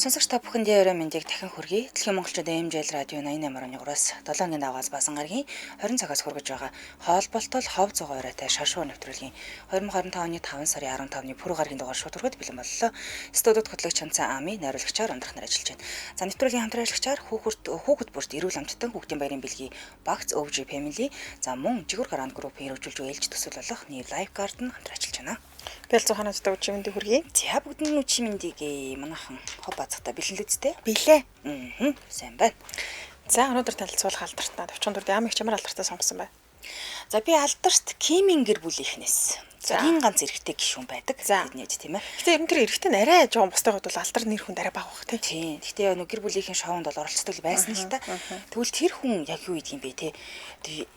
Сонсогч та бүхэндээ орой мэндийг дахин хүргэе. Дэлхийн монголчууд MJL радио 88.3-аас 7 өдрийн даваас Басан гарагийн 20 цагаас хүргэж байгаа хоол болтол хов зугаа оройтой шаршуу нэвтрүүлгийн 2025 оны 5 сарын 15-ны пүрэв гарагийн дугаар шууд хүргэхэд бэлэн боллоо. Студид хөтлөгч Чанцаа Ами найруулагчаар Ундрах нар ажиллаж байна. За нэвтрүүлгийн хамтран ажиллагчаар хүүхэд бүрт эрүүл амттан хүүхдийн баярын бэлгийн Багц OG Family за мөн Жигүүр Гарант группийн хэрэгжүүлж буй ээлж төсөл болох New Life Garden хамтран ажиллаж байна. Бэл зууханаа зүтэ үчи мэндийг хүргэе. За бүгд нь үчи мэндийг манайхан хов базахта бэлэн л үсттэй. Билээ. Аа сайн байна. За өнөөдөр танилцуулах алдартаа товчхон дүрд ямар их чамар алдартаа сонгосон бай. За би алдарт Кимин гэр бүлийнхнээс цорын ганц эрэгтэй гишүүн байдаг. Тэдний тийм ээ. Гэтэ ер нь тэр эрэгтэй нь арай жоохон бусдад бол алдар нэр хүнд арай бага бах тийм. Тийм. Гэтэ нөгөө гэр бүлийнхэн шоунд бол оролцдог байсан л та. Тэгвэл тэр хүн яг юу хийдэг юм бэ те?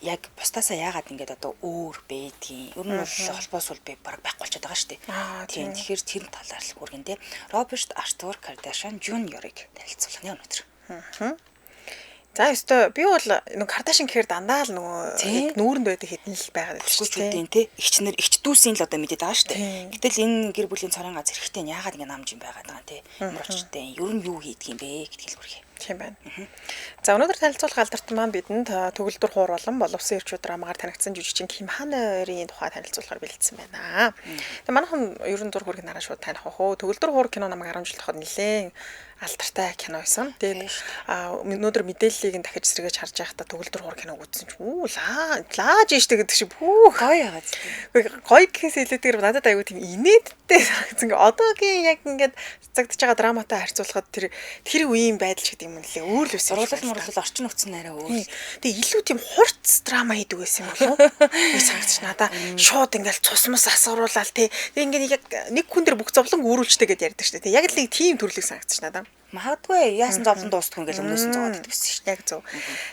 Яг бусдаасаа яагаад ингэж одоо өөр байдгийг. Ер нь бол холбоос бол би бараг байхгүй болчиход байгаа шүү дээ. Тийм. Тэгэхээр тэр талаар л хүргэн те. Роберт Артур Кардашиан Жуниорыг танилцуулах нь өнөөдөр. За ёстой би бол нэг Кардашин гэхээр дандаа л нөгөө нүүрэнд байдаг хэдэн л байгаад байдаг шүү дээ тий. Эгчнэр эгч дүүсийн л одоо мэдээд байгаа шүү дээ. Гэтэл энэ гэр бүлийн цорын ганц эрэгтэй нь яагаад ингэ намж юм байгаад байгаа тий. Ямар учиртай ер нь юу хийдэг юм бэ гэдгийг л хүргэе. Тийм байна. За өнөөдөр танилцуулах алдарт маань бидэнд төгөлдөр хуур болон боловсон ирчүү драмагаар танигдсан жүжигчин Ким Ханерийн тухай танилцуулахаар бэлдсэн байна. Тэгээ манайхан ер нь зур хүрэг нараа шууд таних бах уу. Төгөлдөр хуур кино намайг 10 жил тоход нэлээн алдартай кино байсан. Тэгээд өнөөдөр мэдээллийг нь дахиж сэргээж харж байхдаа төгөлдөр хуур киног үзсэн чинь үү лааж ийштэй гэдэг шиг пүүх гоё яагаад. Гоё гэхээс илүүтэйгээр надад аягүй тийм инээдтэй санагдсан. Ингээ одоогийн яг ингээд цагдаж байгаа драматай харьцуулахад тэр үеийн байдал ч гэдэг юм нэлээ өөр л байсан. Зурлал мурлал орчин нөхцөл нь арай өөр. Тэгээ илүү тийм хурц драма хийдэг байсан юм болов уу? Би санагдчих надаа шууд ингээл цусмас асгаруулаад тий. Тэгээ ингээд яг нэг хүн дээр бүх зовлон өөрүүлжтэй гэдээ ярьдаг шүү дээ. Яг л нэг тийм төрлөг санагдчих надаа. Магадгүй яасан зовлон дуустгүй ингээл өмнөөс нь зовоод идэх гэсэн шүү дээ. Яг зөв.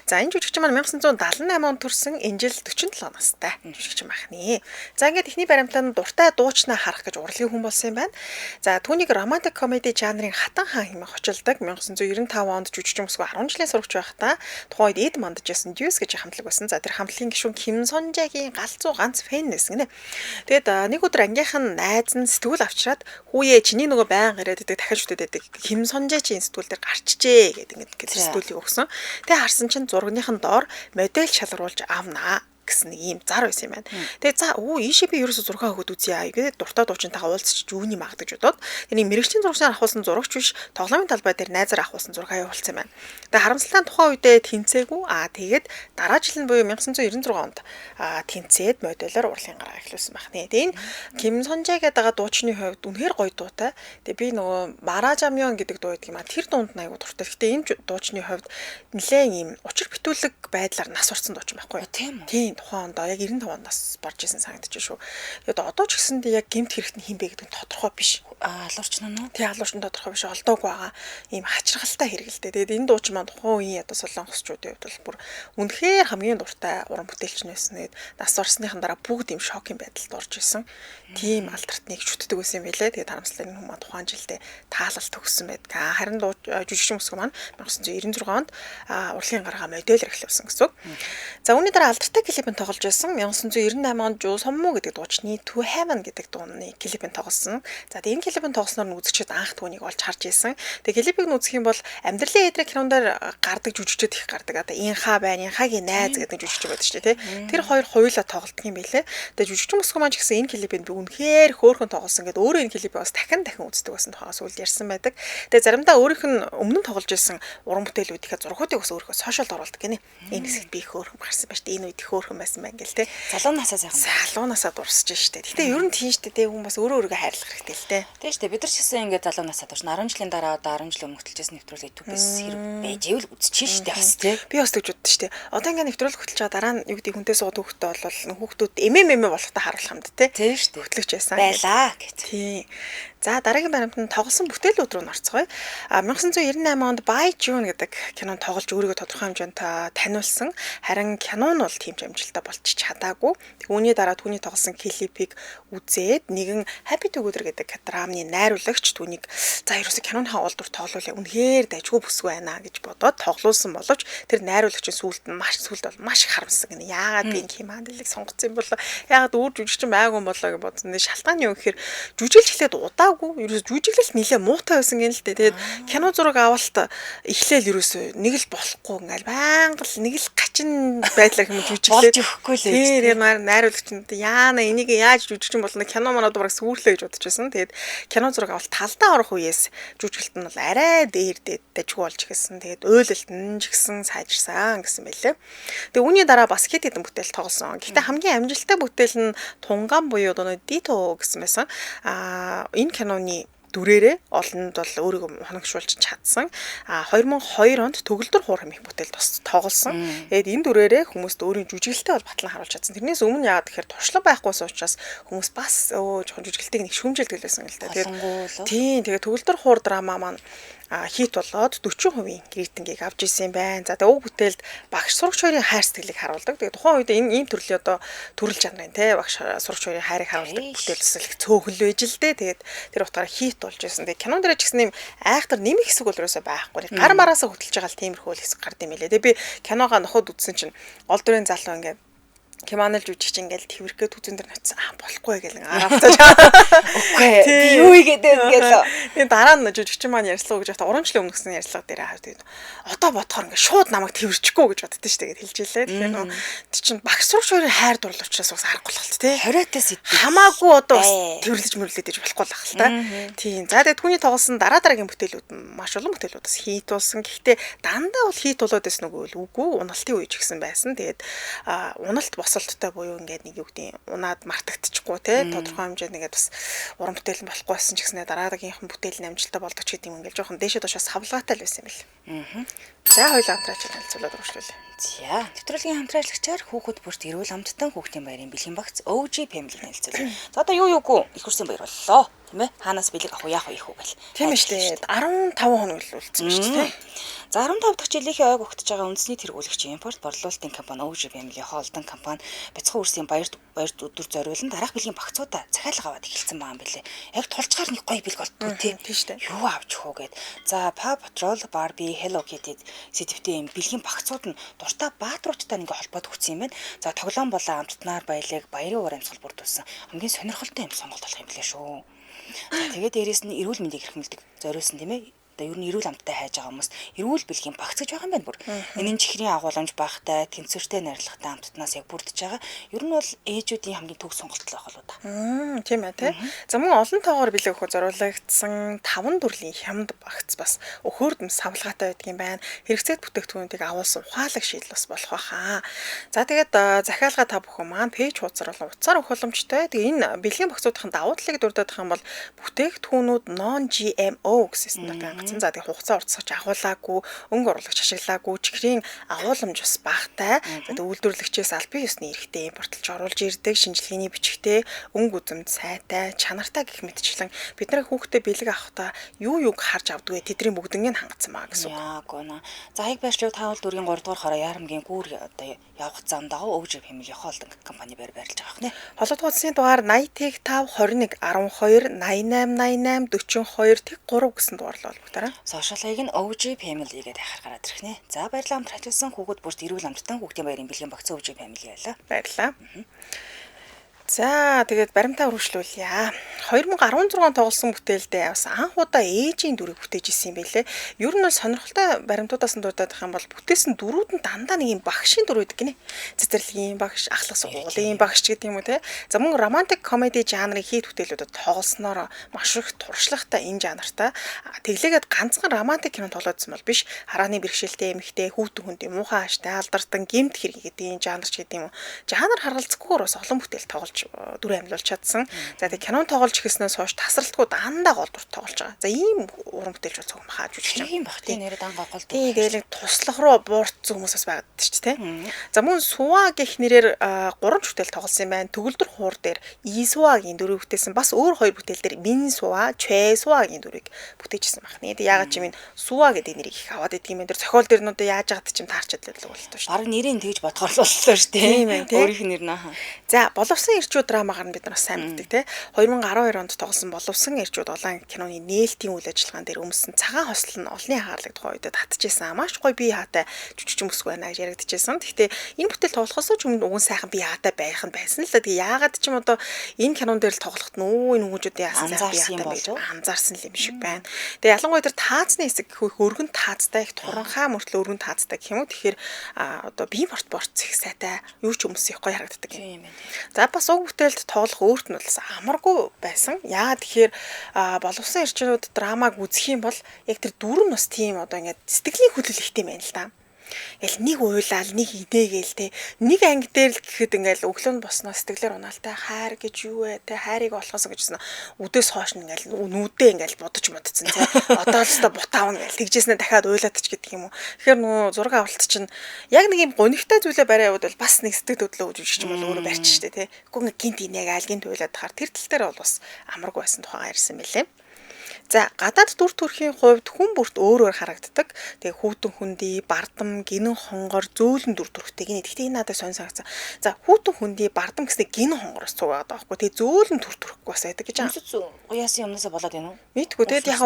За энэ жүжигчин маань 1978 онд төрсэн, энэ жил 47 настай жүжигчин байх нэ. За ингээд эхний баримтаа нь дуртай дуучнаа харах гэж урлагийн хүн болсон юм байна. За түүнийг романтик комеди жанрын хатан хаан хэмээн хочилдог. 1995 онд жүжигчин бүсгүй 10 жилийн сурагч байхдаа тухайн үед эд мандаж байсан Дюс гэж хамтлаг байсан. За тэр хамтлагийн гишүүн Ким Сонжагийн галзуу ганц фэн байсан гинэ. Тэгээд нэг өдөр ангийнх нь найз нь сэтгүүл авчираад хүүе чиний нөгөө баян ирээд идэг дахин шүтээд байдаг Ким Сонжа чинь сэтгүүл дээр гарчжээ гэдэг ингээд сэтгүүлийг өгсөн. Тэгээ харсан чинь зурагных нь доор модель шалгаруулж авнаа гэсэн нэг ийм зар байсан юм байна. Тэгээ за ийшээ би ерөөсө зураг өгöd үзье гэдэг дуртай дуучинтайгаа уулзчих юуны магад гэж бодоод тэгээ нэг мэрэгчлийн зурагчаар авахулсан зурагч биш тоглоомын талбай дээр найзаар авахулсан зураг явуулсан юм байна. Тэгээ харамсалтай нь тухайн үедээ тэнцээгүй. Тэгээд дараа жил нь буюу 1996 онд тэнцээд моделоор урлагийн гараа эхлүүлсэн байх нэ. Тэгээ энэ Ким Сонжа гэдэг байгаа дуучны хувьд үнэхээр гоё дуутай. Тэгээ би нөгөө Маражамён гэдэг дуу гэдэг юм а тэр дуунд нь аягүй дуртай. Гэтэ энэ дуучны хувьд нэлээд ийм учир битүүлэг байдлаар нас орсон дуучин байхгүй юу? Тийм үү? Тийм тухайн онд яг 95 онд нас барж исэн санагдчих шүү. Тэгээд одоо ч гэсэндээ яг гэмт хэрэгт нь хин бэ гэдэг нь тодорхой биш. Алуурч нь уу? Тий, алуурч нь тодорхой биш, олдоогүй байгаа. Ийм хачирхалтай хэрэгэлтэй. Тэгээд энэ дуучин маань тухайн үеийн одоо солонгосчуудын хувьд бол бүр үнэхээр хамгийн дуртай уран бүтээлч нь байсан. Тэгээд нас орсныхан дараа бүгд ийм шокийн байдалд орж исэн. Тийм алдартныг шүтдэг байсан юм билээ. Тэгээд харамсалтай энэ хүмүүс тухайн жилдээ таалал төгссөн байдаг. Харин жүжигчин бүсгүй маань 1996 онд урлагийн гаргаа модель эхлүүлсэн гэсэн үг. За үүний дараа алдартай клипэн тоглож байсан. 1998 онд Жуу Сомму гэдэг дуучны To Heaven гэдэг дууны клипэн тоглосон. За энэ клипэн тоглосноор нь үзэгчид анх түүнийг олж харж исэн. Тэгээ клипийг нь үзэх юм бол амьдралын эдрэг кинон дээр гардаг жүжигчид их гардаг. Одоо Инха байна, Инхагийн найз гэдэг жүжигч байдаг шүү дээ, тий. Тэр хоёр хоёулаа тоглолтго юм билээ. Тэгээ жүжигчин бүсгүй маань ч гэсэн энэ клипэнд би үнэхээр хөөрхөн тоглосон гэдээ өөрөө энэ клипийг бас дахин дахин үздэг байсан тухай сүүлд ярьсан байдаг. Тэгээ заримдаа өөрийнх нь өмнө нь тоглож исэн уран бүтээлүүдийнхээ зургуудыг бас өөрийнхөө сошиалд оруулдаг гинэ. Энэ хэсэгт би их хөөрхөн гарсан байна шүү дээ. Энэ үед их хөөрхөн байсан байна гэл те. Залуу насаа сайхан. Залуу насаа дурсаж штэ. Гэтэ ер нь тийм штэ те хүн бас өөрөө өөрийгөө хайрлах хэрэгтэй л те. Тийм штэ. Бид нар ч гэсэн ингээд залуу насаа дурсна. 10 жилийн дараа одоо 10 жил өмнө хөтөлжсэн нэвтрүүлэг YouTube-ээс хэрэг байж ивэл үзчихэн штэ бас те. Би бас тэгж боддоо штэ. Одоо ингээд нэвтрүүлэг хөтөлж байгаа дараа нь юу гэдэг хүнтэй суугаад хүүхдтэй бол хүүхдүүд эмээ болохтой харуулах юм да те. Тийм штэ. Хөтлөгч байсан. Байлаа гэж. Тийм. За дараагийн баримт нь тоглосон бүтээлүүд рүү норцгоё. 1998 онд By June гэдэг кинонд тоглож өөрийгөө тодорхой хэмжээнд таниулсан. Харин кино нь бол тийм ч амжилттай амжилттай болж чадаагүй. Тэг үүний дараа түүний тоглосон клипийг үзээд нэгэн Happy Together гэдэг драмны найруулагч түүнийг за ерөөсө киноны улдур тоглоулаа. Үнэхээр дайжгүй бүсгүй байна гэж бодоод тоглуулсан боловч тэр найруулагчийн сүүлд нь маш сүүлд бол маш их харамссан гэнэ. Яагаад би энэ Киманелийг сонгоцсон юм болоо? Яагаад өөр жүжигчин байгаагүй юм болоо гэж бодсон. Шалтгаан нь юу гэхээр жүжиглж эхлээд удаагүй. Ерөөсө жүжиглэлт нэлээ муутай байсан гэнэ л дээ. Тэгээд кино зураг авалт эхлээл ерөөсө нэг л болохгүй ингээл байнга л нэг л гачин байдлаар юм жүжиглээд болж өгөхгүй л байж. Тийм найруулагч нь яана энийг яаж жүжигчин болно кино манад бараг сүрлээ гэж бодож байсан. Тэгээд кино зураг авалт талдаа орох үеэс жүжиглэлт нь бол арай дээр дажгүй болж эхэлсэн. Тэгээд уйлалт нь ч гэсэн сайжирсан гэсэн байлээ. Тэгээд үүний дараа бас хэд хэдэн бүтээл тоглосон. Гэхдээ хамгийн амжилттай бүтээл нь Тунгаан буюу Дито гэсэн байсан. Энэ киноны дүрээрээ олонд бол өөрийгөө хоногшуулж чадсан. 2002 онд Төгөлдөр хуур хэмээх бүтээл бас тоглосон. Тэгээд энэ дүрээрээ хүмүүст өөрийн жүжиглэлтээ бол батлан харуулж чадсан. Тэрнээс өмнө яагаад гэхээр туршлага байхгүйс учраас хүмүүс бас жоохон жүжиглэлтийг нэг шүүмжилдэг байсан л да. Тэгээд тийм тэгээд Төгөлдөр хуур драма маань хит болоод 40% рейтингийг авч ирсэн юм байна. За тэгээ уг бүтээлд багш сурагч хоёрын хайр сэтгэлийг харуулдаг. Тэгээ тухайн үед энэ ийм төрлийн одоо төрөл жанрын те багш сурагч хоёрын хайрыг харуулдаг бүтээл бас их цөөхөн л байж л дээ. Тэгээд тэр утгаараа хит болж байсан. Тэгээ кинон дээр ч гэсэн ийм айхтар нэмэх хэсэг бол ерөөсөө байхгүй. Гар мараасаа хөтөлж байгаа л тиймэрхүү л хэсэг гард юм билээ. Тэгээ би киногоо ноход үзсэн чинь гол дүрийн залуу ингээд Киманел жүжигч ингээл тэрхээ түзэн дээр ноцсон. Болохгүй гэл араа буцааж. Үгүй би юу игээд байна гээл. Тэгээ дараа нь жүжигчин маань ярьслаа гэж бодох урамчлын өмнө гэсэн ярьслага дээр аа тэгээд одоо бодохоор ингээ шууд намайг тэрчихгүй гэж боддоо шүү дээ гэд хэлж илээ. Тэгэхээр нөө тэр чинь багш сурагч хоёрын хайр дурлал учраас бас аргагүй л хэл тээ. 20-аас сэдв. Хамаагүй одоо бас тэрвэрлэж мөрлөд иж болохгүй л ах л та. Тийм. За тэгээд түүний тоглосон дараа дараагийн бүтээлүүд нь маш олон бүтээлүүд бас хит болсон. Гэхдээ дандаа бол хит болоод байсан үгүй л үгүй уналтын үе ч гэсэн байсан. Тэгээд уналт босолттой буюу ингээд нэг юу гэдэг унаад мартагдчихгүй те тодорхой хэмжээнд ингээд бас уран бүтээл нь болохгүй байсан ч гэснээр дараагийнхан бүтээл нь амжилттай болдог ч гэдэг юм ингээд жоохон дээшээ доошоо савлгаатай л байсан юм бэл. За хоёул хамтраач танилцуулаад үргэлжлүүлье. За нэвтрүүлгийн хамтраалагчаар хүүхэд бүрт эрүүл амттан хүүхдийн баярын бэлгийн багц OG Family танилцуулъя. За одоо юу юугүй их хүрсэн баяр боллоо. Тийм ээ. Хаанаас бэлэг авах уу яах вэ их үү гэл. Тийм ээ шүү дээ. 15 хоног л үлдсэн шүү дээ. За 15 дахь жилийнхээ ойг өгтөж байгаа үндэсний тэргүүлэгч импорт борлуулалтын компани OG Family хоолдон компани бяцхан үрсийн баярт өдөр зориулан дараах бэлгийн багцуудаа захиалга аваад эхэлсэн байгаа юм билээ. Яг тулчгаар нэг гоё бэлэг болтгоо тий. Тийм шүү дээ. Юу авч хөө гэд. За Paw Patrol, Barbie, Hello Kitty сэдвтэй юм бэлгийн багцууд нь дуртай бааtruудтай ингээ холбоод өгсөн юм байна. За тоглоом болон амттнаар баялаг, баярын уур амьсгал бүрдүүлсэн хамгийн сонирхолтой юм сонголт болох юм билээ шүү. За тэгээд дээрэс нь эрүүл мэндийг эрхэмлэдэг зориулсан тийм ээ. Одоо ер нь эрүүл амттай хайж байгаа хүмүүс эрүүл бэлгийн багц гэж байгаа юм байна бүр. Энэ нь чихрийн агуулмж багтай, тэнцвэртэй найрлагатай амттнаас яг бүрдэж байгаа. Ер нь бол ээжүүдийн хамгийн төг сонголт л байх болоо та. Тийм ээ тий. За мөн олон тоогоор бэлэг өгөхөд зориулагдсан 5 төрлийн хямд багц бас өхөрдөм савлгаатай байдаг юм байна. Хэрэгцээд бүтээгдэхүүнүүдийг агуулсан ухаалаг шийдэл бас болох байхаа. За тэгээд захиалга та бүхэн маань пэйж хуудасаар болон утсаар өгөх боломжтой. Тэгээ энэ бэлгийн багцуудын давуу талыг дурдах юм бол бүтээгдэхүүнүүд non GMO гэсэн стандартыг хангасан. За тэгээ хугацаа уртсаж агуулаагүй, өнгө оруулагч ашиглаагүй, чихрийн агууламж бас багатай. За тэгээ үйлдвэрлэгчээс албан ёсны эрхтэй импортлж оруулж ирдэг, шинжилгээний бичгтэй, өнгө үзэмж сайтай, чанартай гэх мэтчлэн бид нар хүүхдэд бэлэг авахдаа юу юуг харж авдаг вэ? Тэдний бүгднийг хангацсан баа гэсэн үг. Яа гоо. За хаяг байршлыг таавал дүүргийн 3 дугаар хороо Ярамгийн гүүр одоо явах зам дагуу OG Family хоолдон компани байр байрлаж байгаа хнэ. Холбогдох утасны дугаар 80 5 21 12 88 88 42 3 гэсэн дугаарлал холбогдорой. Сошиал хаяг нь OG Family гэдэг ахаар гараад ирэх нэ. За баярлалаа хамтран ажилласан хүүхэд бүрт эрүүл амттан хүүхдийн баярын бэлгийн багц OG Family байлаа. Баярлалаа. За тэгээд баримтаа үргэлжлүүлье. 2016 он тоглосон бүтээлдээ бас анх удаа ээжийн дүрийг бүтээж исэн юм байлээ. Ер нь бол сонирхолтой баримтуудаас нь дурдах юм бол бүтээсэн дүрүүд нь дандаа нэг юм багшийн дүр байдаг гинэ. Цэцэрлэгийн багш, ахлах сургуулийн багш гэдэг юм уу те. За мөн романтик комеди жанрын хит бүтээлүүдэд тоглосноор маш их туршлагатай энэ жанртай. Тэглээгээд ганцхан романтик кино тоглоодсон бол биш. Харааны бэрхшээлтэй эмэгтэй, хүүтэн хүндий, муухай ааштай, алдартан, гэмт хэрэг гэдэг энэ жанр ч гэдэг юм уу. Жанр харгалзахгүйгээр бас олон бүтээл тоглож дүр амьлуулж чадсан. За тэгээ кинон тоглож тоглож эхэлснээс хойш тасралтгүй дандаа гол дүр тоглож байгаа. За ийм уран бүтээлч бол цугмахаа жүжигч. Тийм бах тийм нэрээ дангаа гол дүр. Тийм тэгэл туслах руу буурцсан хүмүүс бас байгаад ч тийм. За мөн Суа гэх нэрээр 3 бүтээл тоглосон юм байна. Төгөлдөр хуур дээр Исуагийн дүрийг бүтээсэн. Бас өөр 2 бүтээл дээр Мин Суа, Чэ Суагийн дүрийг бүтээжсэн байх нэ. Тэг яагаад ч юм энэ Суа гэдэг нэрийг их аваад идэх юм энэ. Тэр зохиол дээр нь одоо яаж яагаад ч юм таарчаад л болтой шүү. Бараг нэрийг тэгж бодохоор л боллоо шүү дээ. Тийм ээ тий. Өөрийнх нь нэр наа. За Боловсон ирчүүд драмагаар нь бид нар бас сайн мэддэг тий. 2012 онд тоглосон Боловсон ирчүүд улаан киноны нээлтийн үйл ажиллагаан дээр өмссөн цагаан хослол нь олонний анхаарлыг тухайн үед татчихсан. Маш гоё бие хаатай жүжигчин бүсгүй байна гэж яригдчихсэн. Гэхдээ энэ бүтээл тоглохоос ч өмнө уган сайхан бие хаатай байх нь байсан л да. Тэгээ яагаад ч юм одоо энэ кинон дээр л тоглоход нүү энэ хүмүүжүүдийн яасан сайхан бие хаатай байж анзаарсан л юм шиг байна. Тэгээ ялангуяа тэр таацны хэсэг гэх өргөн таацтай их туранхай мөртлөө өргөн таацтай гэх юм уу. Тэгэхээр одоо бие борт борц их сайтай юу ч өмс их гоё харагддаг юм. За бас уг бүтээлд тоглох өөрт нь бас амаргүй байсан. Яагаад тэгэхээр Боловсон эрчүүд драмаг үзэх юм бол яг тэр дүр нь бас тийм одоо ингээд сэтгэлийн хөдлөл ихтэй юм байна л да. Ингээл нэг уйлаал нэг инээгээл те нэг анги дээр л гэхэд ингээл өглөө нь босноо сэтгэлээр унаалтай хайр гэж юу вэ те хайрыг олохоос гэжсэн үдээс хойш нь ингээл нүдээ ингээл будаж мудцсан те одоо л өстой бутаавна ингээл тэгжээснээ дахиад уйлаад ч гэдэг юм уу. Тэгэхээр нөгөө зураг авалт чинь яг нэг юм гонигтай зүйлээ барай яваад бол бас нэг сэтгэл хөдлөө үжиж юм бол өөрөө барьчих штэ те. Гэхдээ ингээ гинт инээгээл гинт уйлаад тахаар тэр тал дээр бол бас амаргүй байсан тухайгаа ярьсан байлээ. За гадаад дүр төрхийн хувьд хүн бүрт өөр өөр харагддаг. Тэгээ хүүтэн хүндий, бардам, гинэн хонгор, зөөлөн дүр төрхтэй гинэ. Гэхдээ энэ надад сонь санагдсан. За хүүтэн хүндий, бардам гэснээр гинэн хонгороос цуг байгаа байхгүй. Тэгээ зөөлөн дүр төрхгүй бас байдаг гэж аа. Уяасан юмнасаа болоод байна уу? Мэдгүй. Тэгээд яг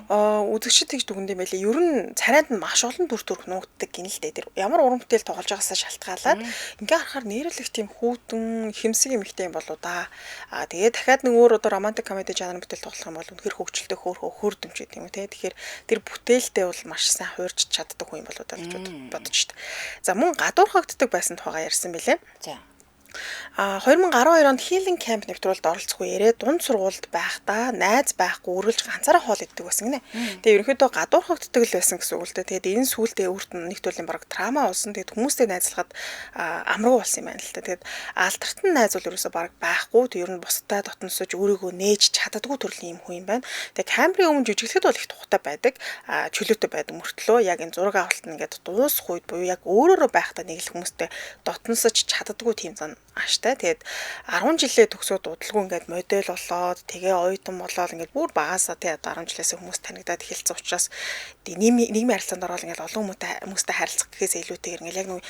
үзэгчд тэгж дүгнэдэм байлээ. Ер нь царайд нь маш олон дүр төрх нуугддаг гинэ л дээ. Тэр ямар уран бүтээл тоглож байгаасаа шалтгаалаад ингээ харахаар нэрлэх тийм хүүтэн, хэмсэг эмэгтэй юм болоо да. Аа тэгээ дахиад нэг өөр одоо романтик комеди жанрын бүтээл тоглох юм бол үнэхэр хөгжилтэй хөөрдөмж гэдэг юм уу те. Тэгэхээр тэр бүтээлдээ бол маш сайн хуурж чаддаг хүн юм болоо даа гэж бодож шít. За мөн гадуурхагддаг байсан тухайгаа ярьсан билээ. За. 2012 онд Healing Camp нэвтрүүлэлд оролцох үеэрээ дунд сургуульд байхдаа найз байхгүй үргэлж ганцаараа хоол иддэг байсан гинэ. Тэгээ ерөнхийдөө гадуурхагддаг л байсан гэсэн үг л дээ. Тэгээд энэ сүүлдээ өөрт нь нэг төрлийн бараг трама болсон. Тэгээд хүмүүстэй найзлахад амаргүй болсон юм байна л та. Тэгээд алдарт нь найз бол ерөөсөө бараг байхгүй. Тэгээд ер нь бусдад дотносож өөрийгөө нээж чаддаггүй төрлийн юм хүн юм байна. Тэгээд камерын өмнө жүжиглэхэд бол их тухтай байдаг. Чөлөөтэй байдаг мөртлөө яг энэ зураг авалт нь ингээд дуусах үед буюу яг өөрөөрөө байхдаа нэг л хүмүүстэй дотносож чаддаггүй тийм зан ааштай. Тэгээд 10 жилээ төгсөөд удалгүй ингээд модель болоод тэгээ оюутан болоод ингээд бүр багасаа тий одоо 10 жилээсээ хүмүүс танигдаад эхэлсэн учраас нийгмийн харилцаанд ороод ингээд олон хүмүүстэй харилцах гэхээс илүүтэйгээр ингээд яг нэг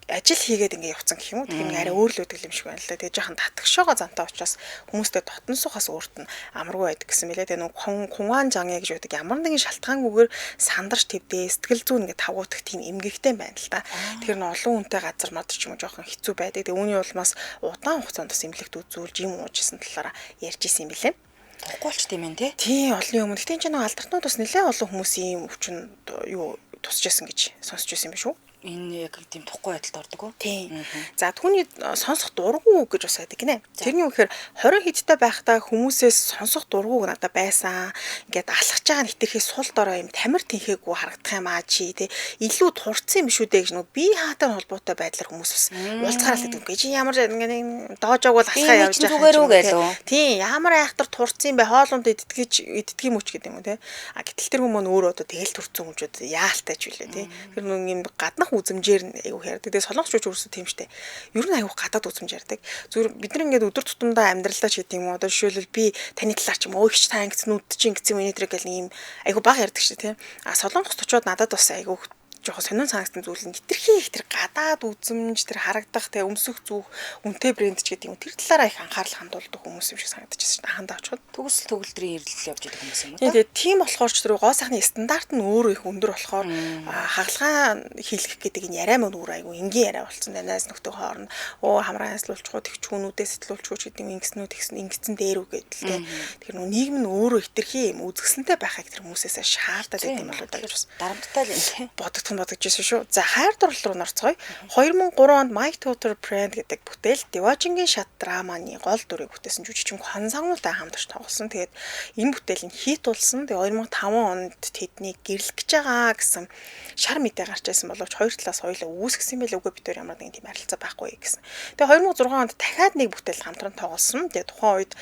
ажил хийгээд ингээ явцсан гэх юм уу. Тэгэхээр ингээ арай өөр л өгдөг юм шиг байна л да. Тэгээ жоохон татгшоогоо зантай учраас хүмүүстэй дотносохоос өөрт нь амаргүй байдаг гэсэн мэлээ. Тэгээ нөгөө кунгаан жанг гэж байдаг. Ямар нэгэн шалтгаангүйгээр сандарч твдээ сэтгэл зүйн ингээ тавгуудах тийм эмгэгтэй байна л да. Тэгэхээр нөө олон хүнтэй газар мадар ч юм уу жоохон хэцүү байдаг. Тэгээ үүний улмаас удаан хугацаанд бас эмнэлэгт үзүүлж юм уужсэн талаараа ярьж исэн юм билээ. Тухгүй болчт юм байна тий. Тийм олон юм. Гэтэ энэ ч нэг алдартнууд бас нэлээд олон хүмүүсийн юм өвчин юу тусч байсан гэж сонсч байсан юм биш үү? Энэ яг тийм тухгүй байдалд ордог уу? Тийм. За түүний сонсох дургүй үг гэж бас байдаг гинэ. Тэрний үгээр 20 хэдтэй байхдаа хүмүүсээс сонсох дургүй надад байсан. Ингээд алхаж байгаа нь хитрхи сул дорой юм тамир тэнхээгүй харагдах юм аа чи тий. Илүү турцсан юм шүү дээ гэж нөгөө бие хаатай холбоотой байдлаар хүмүүс бас уулзахаар л гэдэг. Чи ямар ингээд доожоог бол алхаа явж байгаа юм гэлөө. Тийм ямар айхтар турцсан юм бэ? Хоолунд идтгэж иддэг юм уу ч гэдэг юм уу тий. А гэтэл тэр хүмүүс өөрөө одоо тэгэл турцсан хүмүүсүүд яалтай ч үлээ тий. Тэр нөгөө юм гаднах үзмжээр нь айгүй ярьдаг. Тэгээ солонгосчууд өөрсдөө тийм штэ. Ер нь айгүй гадаад үзмж ярьдаг. Зүгээр бид нар ингээд өдөр тутамдаа амьдралдаа ч гэдэг юм уу. Одоо жишээлбэл би таны талаар ч юм уу өөч та ингэсэн нүд чи ингэсэн юм энэ гэл нэг юм айгүй бага ярьдаг штэ тийм. А солонгост очиод надад бас айгүй жоохон сонин санагдсан зүйл нь хитрхи их тэр гадаад үзмж тэр харагдах тэ өмсөх зүүх үнэтэй брэнд ч гэдэг юм тэр талаараа их анхаарал хандуулдаг хүмүүс юм шиг санагдчихсан шүү дээ. Хандаа очиход төгсөл төгөлдрийн эрдэл явж идэг хүмүүс юм уу? Тийм тийм болохоор ч тэр гоо сайхны стандарт нь өөрөө их өндөр болохоор хагалгаа хийлгэх гэдэг энэ яриа мөн өөр айгүй энгийн яриа болсон. Найз нөхдөд хооронд өө хамраа янзлуулчихуу тэгчүүнүүдээ сэтэлүүлчихүү ч гэдэг юм ингэснүү тэгсэн ингэсэн дээр үү гэдэл тэ. Тэгэхээр нөө нийгэм нь өөрөө хитрхи юм үзэсгэлэнтэй байхыг тэр хүмүүсээсээ шаардаад байт юм болоо да гэж бас дарамттай л юм тий. Бодогдох Гурав дахь нь бодогдож ирсэн шүү. За хайр дурлал руу норцгоё. 2003 онд My Tutor Brand гэдэг бүтээл Деважингийн шат драманы гол дүрийг бүтээсэн жүжигчин Хон Сангуутай хамтарч тоглосон. Тэгээд энэ бүтээл нь хит болсон. Тэгээд 2005 онд тэднийг гэрлэх гэж байгаа гэсэн шар мэдээ гарч ирсэн боловч хоёр талаас хоёулаа үүсгэсэн байл үгүй бид хоёр ямар нэгэн тийм харилцаа байхгүй гэсэн. Тэгээд 2006 онд дахиад нэг бүтээл хамтран тоглосон. Тэгээд тухайн үед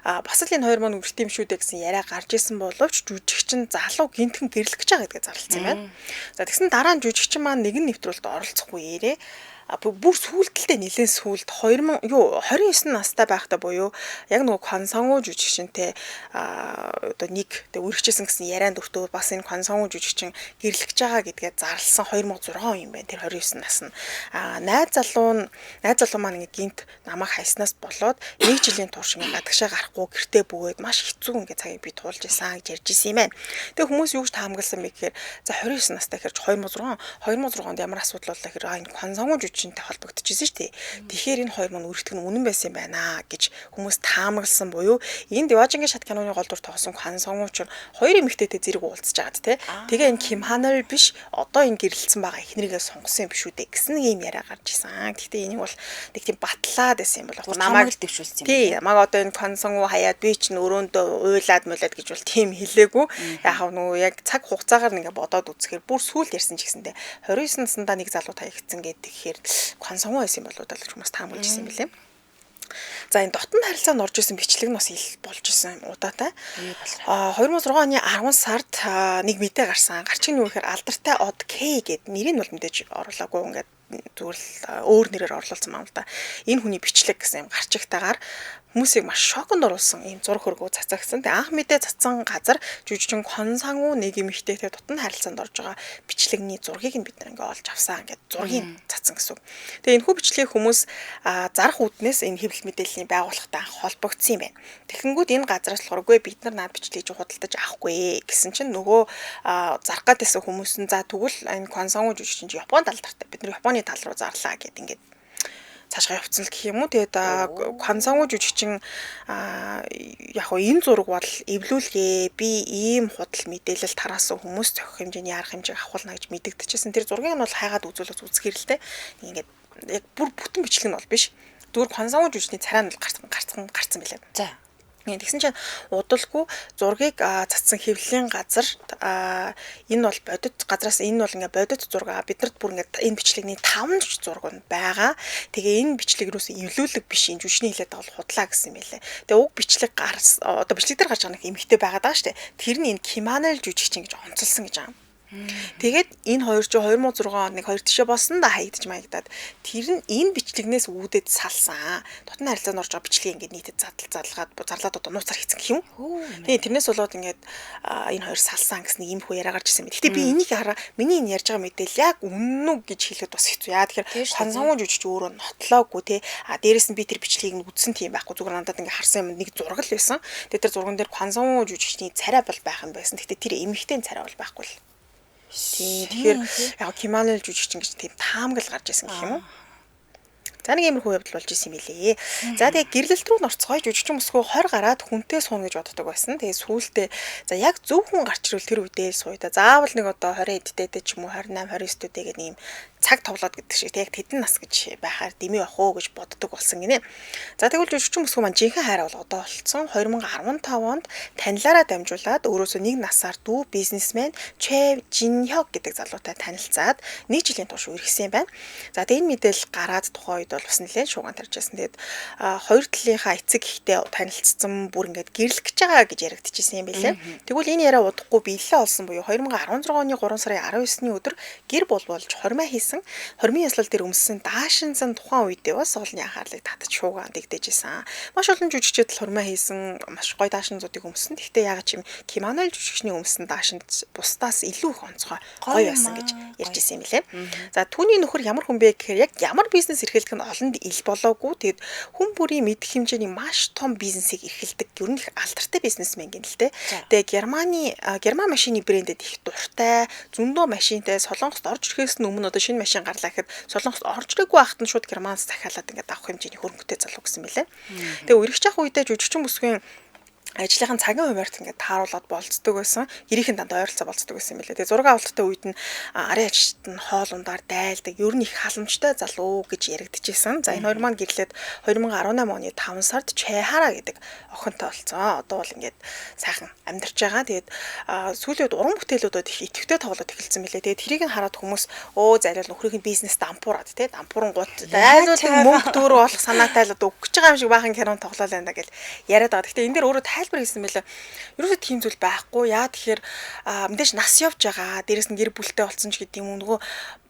бас л энэ хоёр маань үргэлт юм шүү дээ гэсэн яриа гарч ирсэн боловч жүжигчин залуу гинтхэн гэрлэх гэж байгаа гэдгээ зарласан юм байна. За тэгсэн дараа нь жүжигчин маань нэгэн нэвтрүүлэлд оролцохгүй ярээ. Бүр сүүлдэлтэй нэлээд сүүлд 2000 юу 29 настай байхдаа буюу яг нөгөө Консонгуу жүжигчинтэй одоо нэг тэг үргэжсэн гэсэн ярианд өртөө бас энэ Консонгуу жүжигчин гэрлэх гэж байгаа гэдгээ зарласан 2006 он юм байна. Тэр 29 нас нь. Найз залуу маань ингээ гинт намайг хайснаас болоод нэг жилийн турш ингээ гадагшаа гарахгүй гэртээ бөгөөд маш хэцүү ингээ цагийг би туулж исэн гэж ярьж исэн юм байна. Тэг хүмүүс юу гэж таамагласан бэ гэхээр за 29 настай гэхээр 2006 онд ямар асуудал боллоо гэхээр энэ Консонгуу жүжигчинтэй холбогдчихсэн шүү дээ. Тэгэхээр энэ хоёр маань үргэлжлэх нь үнэн байсан юм байна гэж хүмүүс таамагласан буюу энэ Деважингийн шат киноны гол дүр тоглосон Хон Сангуу ч хоёр эмэгтэйтэй зэрэг уулзж байгаад те. Тэгээ энэ Ким Ханер биш одоо энэ гэрэлтсэн байгаа эхнэрийгээ сонгосон юм биш үү дээ гэсэн нэг юм яриа гарч исэн. Гэхдээ энийг бол нэг тийм батлаад байсан юм бол намайг л дэвшүүлсэн юм. Тий, намайг одоо энэ Хон Сангуу хаяад би чинь өрөөндөө уйлаад муулаад гэж бол тийм хэлээгүй. Яг нөгөө яг цаг хугацаагаар ингээ бодоод үзэхээр бүр сүүлд ярьсан ч гэсэндээ 29 наснда нэг залуу таягдсан гэдэг тэгэхээр Хон Сангуу байсан болоо даа гэж хүмүүс таамаглаж исэн юм билээ. За энэ дотн харилцаанд орж исэн бичлэг нь бас ил болж исэн удаатай. 2006 оны 10 сард нэг мэдээ гарсан. Гарчиг нь юу гэхээр алдартай од К гэд нэрийг нь бол мэдээж оруулаагүй ингээд зүгээр л өөр нэрээр орлуулсан юм л да. Энэ хүний бичлэг гэсэн юм гарчигтайгаар хүмүүсийг маш шоконд оруулсан ийм зураг хөргөө цацагсан. Тэгээ анх мэдээ цацсан газар жүжигчин Хон Сангуу нэг эмэгтэйтэй дотн харилцаанд орж байгаа бичлэгний зургийг нь бид нар ингээ олж авсан ингээд зургийг цацсан гэсэн үг. Тэгээ энэ хүү бичлэгийг хүмүүс зарах үүднээс энэ хэвлэл мэдээллийн байгууллагатай анх холбогдсон юм байна. Тэгэхэнгүүд энэ газараас болохоор үгүй бид нар наад бичлэгийг худалдаж авахгүй гэсэн чинь нөгөө зарах гээд байсан хүмүүс нь за тэгвэл энэ Хон Сангуу жүжигчин чинь Японд алдартай. Бид нар Японы тал руу зарлаа гэд ингээд цаашгаа явцсан л гэх юм уу. Тэгээд Хон Сангуу жүжигчин яг хөө энэ зураг бол эвлүүлгээ. Би ийм худал мэдээлэл тараасан хүмүүс зохих хэмжээний арга хэмжээг авахулна гэж мэдэгдчихсэн. Тэр зургийг нь бол хайгаад үзүүлэх үзэхэр л те. Ингээд яг бүр бүтэн бичлэг нь бол биш. Зүгээр Хон Сангуу жүжигчний царай нь бол гарцсан билээ. За. Тэгсэн чинь удалгүй зургийг цацсан хэвлэлийн газар энэ бол бодит газраас энэ бол ингээ бодит зураг биднэрт бүр ингээ энэ бичлэгний 5 ч зураг нь байгаа. Тэгээ энэ бичлэг юусэн эвлүүлэг биш энэ жүжигчний хэлээд байгаа бол худлаа гэсэн юм байлээ. Тэгээ уг бичлэг гарс одоо бичлэг дээр гарч байгаа нэг эмэгтэй байгаад байгаа шүү дээ. Тэр нь энэ Киманел жүжигчин гэж онцолсон гэж байгаа юм. Тэгээд энэ хоёр чинь 2006 онд нэг хоёр тишээ болсон да хаягдж маягдаад тэр нь энэ бичлэгнээс үүдээд салсан. Дотны харилцаанд орж байгаа бичлэгийг ингээд нийтэд задлаад зарлаад одоо нууцаар хийцэн гэх юм. Тэгээ тэрнээс болоод ингээд энэ хоёр салсан гэсэн нэг юм хүү яриа гарч ирсэн юм. Гэхдээ би энийг хараа миний энэ ярьж байгаа мэдээлэл яг үнэн үү гэж хэлэхэд бас хэцүү. Яа тэгэхээр Хон Сангуу жүжигч өөрөө нотлоогүй те. А дээрэс нь би тэр бичлэгийг нь үзсэн тийм байхгүй. Зүгээр надад ингээд харсан юм нэг зураг л байсан. Тэгээ тэр зурган дээр Хон Сангуу жүжигчний царай бол байх юм байсан. Гэхдээ тэр эмэгтэй царай бол байхгүй л. Тэгэхээр яг Киманел жүжигчин гэж тийм таамаглал гарч ирсэн гэх юм уу? За нэг иймэрхүү явдал болж исэн юм билээ. За тэгээ гэрлэлт рүү норцгоё жүжигчин бүсгүй 20 гараад хүнтэй сууна гэж боддог байсан. Тэгээ сүүлдээ за яг зөв хүн гарч ирвэл тэр үедээ л сууя та. Заавал нэг одоо 20 эдтэй ч юм уу 28 29 төдөө гэдэг нэг юм цаг товлоод гэдэг шиг яг тэдэн нас гэж байхаар дэмий явах уу гэж боддог болсон гинэ. За тэгвэл жүжигчин бүсгүй маань жинхэнэ хайраа бол одоо болцсон. 2015 онд танилаараа дамжуулаад өөрөөсөө нэг насаар дүү бизнесмен Чэ Жинхёк гэдэг залуутай танилцаад нэг жилийн турш үерхсэн юм байна. За тэгээ энэ мэдээлэл гараад тухайн үед бол бас нэлээд шууган тарж байсан. Тэгээд хоёр талынхаа эцэг ихтэй танилцсан бүр ингээд гэрлэх гэж байгаа гэж яригдчихсэн юм билээ. Тэгвэл энэ яриа удахгүй биелэлээ олсон буюу 2016 оны 3 сарын 19-ний өдөр гэр бүл болж хормой хийсэн. Хормын ёслол дээр өмссөн даашинзан тухайн үедээ бас олонний анхаарлыг татаж шуугаан дэгдэж исэн. Маш олон жүжигчид л хормой хийсэн, маш гоё даашинзуудыг өмссөн. Гэхдээ яг ч юм Киманел жүжигчний өмссөн даашинз бусдаас илүү их онцгой гоё байсан гэж ярьж исэн юм билээ. За түүний нөхөр ямар хүн бэ гэхээр яг ямар бизнес эрхэлдэг нь олонд ил болоогүй. Тэгэд хүн бүрийн мэдэх хэмжээний маш том бизнесийг эрхэлдэг. Ер нь их алдартай бизнесмен гин л дээ. Тэгээ Герман машины брэндэд их дуртай, зөндөө машинтай Солонгост орж ирэхээс өмнө одоо шинэ машин гарлаа гэхэд Солонгост орж ирээгүй байхад нь шууд Германаас захиалаад ингээд авах хэмжээний хөрөнгөтэй залуу гэсэн мэлээ. Тэгээ үерхэж явах үедээ жүжигчин бүсгүй Ажлынхаа цагийн хуваарьт ингээд тааруулаад болцдог байсан. Гэрийнхэн дандаа ойролцоо болцдог байсан юм билээ. Тэгээ зураг авалттай үед нь арын ажилчид нь хоол ундаар дайлдаг. Ер нь их халамжтай залуу гэж яригдчихсэн. За энэ хоёр маань гэрлээд 2018 оны 5 сард Чайхара гэдэг охинтой болсон. Одоо бол ингээд сайхан амьдарч байгаа. Тэгээд сүүлийн үед уран бүтээлүүдэд их идэвхтэй тоглоод эхэлсэн билээ. Тэгээд тэрийг нь хараад хүмүүс зайлуул нөхрийнх нь бизнес дампуураад тий дампуурангууд зайлуулдаг мөнгө төгрөг олох санаатай л одоо өгч байгаа юм шиг баахан кино тоглоал байна гэж яриад байгаа. Гэхдээ энэ дээр өөрөө тайлбар хийсэн байлаа. Ерөөсөө тийм зүйл байхгүй. Яа тэгэхээр мэдээж нас явж байгаа. Дээрээс нь гэр бүлтэй болсон ч гэдэг юм уу нөгөө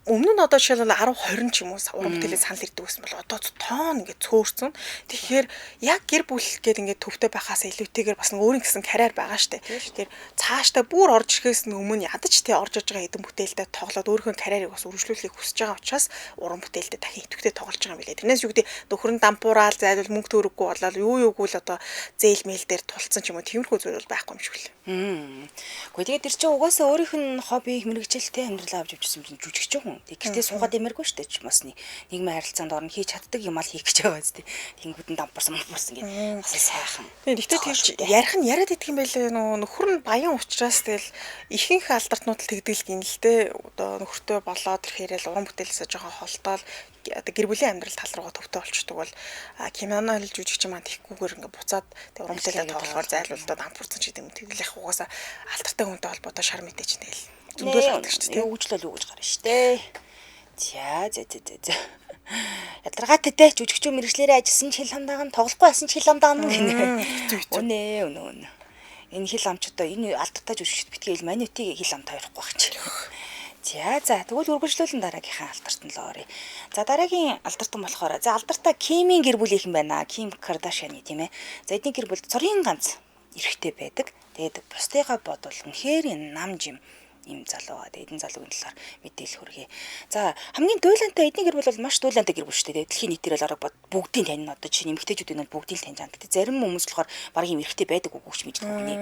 өмнө нь одоо жишээлбэл 10 20 ч юм уу уран бүтээлийн санал ирдэг байсан бол одоо тоон ингээд цөөрсөн. Тэгэхээр яг гэр бүл гээд ингээд төвтэй байхаас илүүтэйгээр бас нэг өөрийн гэсэн карьер байгаа штэ. Тэгэхээр цаашдаа бүр орж ирэхээс өмнө ядаж те орж иж байгаа хэдэн бүтээлдээ тоглоод өөрийнхөө карьерийг бас үргэлжлүүлэхийг хүсэж байгаа учраас уран бүтээлдээ дахин идэвхтэй тоглож байгаа юм билээ. Тэрнээс юу гэдэг нөхөр нь дампуураал зайлвал мөнгө төрөггүй болоод юу юугүй л одоо зээл мэйл дээр тулцсан ч юм уу тиймэрхүү зүйл бол байхгүй юм шиг л. Гэхдээ тэгээд тэр чинь угаасаа өөрийнх нь хобби мэргэжилтэй амьдрал авч явчихсан юм чинь жүжигч хүн. Тэг гэртээ суугаад имэргүй шүү дээ ч бас нийгмийн харилцаанд орно хийж чаддаг юм ал хийх гэж байгаа зү. Тэнгүүд нь дампуурсан мампуурсан гэдэг бас сайхан. Гэхдээ тэгж ярих нь яриад идэх юм байлээ нөө нөхөр нь баян учраас тэгэл ихэнх алдартнууд л тэгдэг л гин л дээ. Одоо нөхөртөө болоод ирэхээрэл уран бүтээлээсээ жоохон холдоол одоо гэр бүлийн амьдрал тал руугаа төвтэй болчдөг бол киноно л жүжигч маань тийхгүйгээр ингээ буцаад тэг уран бүтээлээ тоглохоор зайлуулдаа дампуурсан ч гэдэг юм. Тэгэл их угаасаа алдартай хүнтэй холбоотой шар мэдээ чинь тэгэл зөндөл гардаг шүү дээ. Юу гэж л юу гэж гарна шүү дээ. За за за за. Ядаргаатай те жүжигчүү мэрэгчлэрээ ажилласан ч хил хамдаан тоглохгүй байсан ч хил хамдаан гинэ. Үнэ үнэ үнэ. Энэ хил амч одоо энэ алдартай жүжигчд битгий ил манитыг хил амт хоёрохгүй байх чи. За за тэгвэл үргэлжлүүлэн дараагийнхаа алтартан л оръё. За дараагийн алтартан болохоор за алдартай Кимийн гэр бүлийнхэн байна. Ким Кардашианы тийм ээ. За эдний гэр бүл цорын ганц эрэгтэй байдаг. Тэгээд бусдыгаа бодвол үнэхээр нам жим ийм залуу байгаа. Тэгээд энэ залуугийн талаар мэдээлэл хүргэе. За хамгийн дуйлантай эдний гэр бүл бол маш дуйлантай гэр бүл шүү дээ. Дэлхийн нийтээр л арга бүгдийг танина одоо чинь эмэгтэйчүүдийн бол бүгдийг таньж байгаа. Гэтэ зарим хүмүүс болохоор баг юм эрэгтэй байдаг үгүй ч мэддэг үгнэ.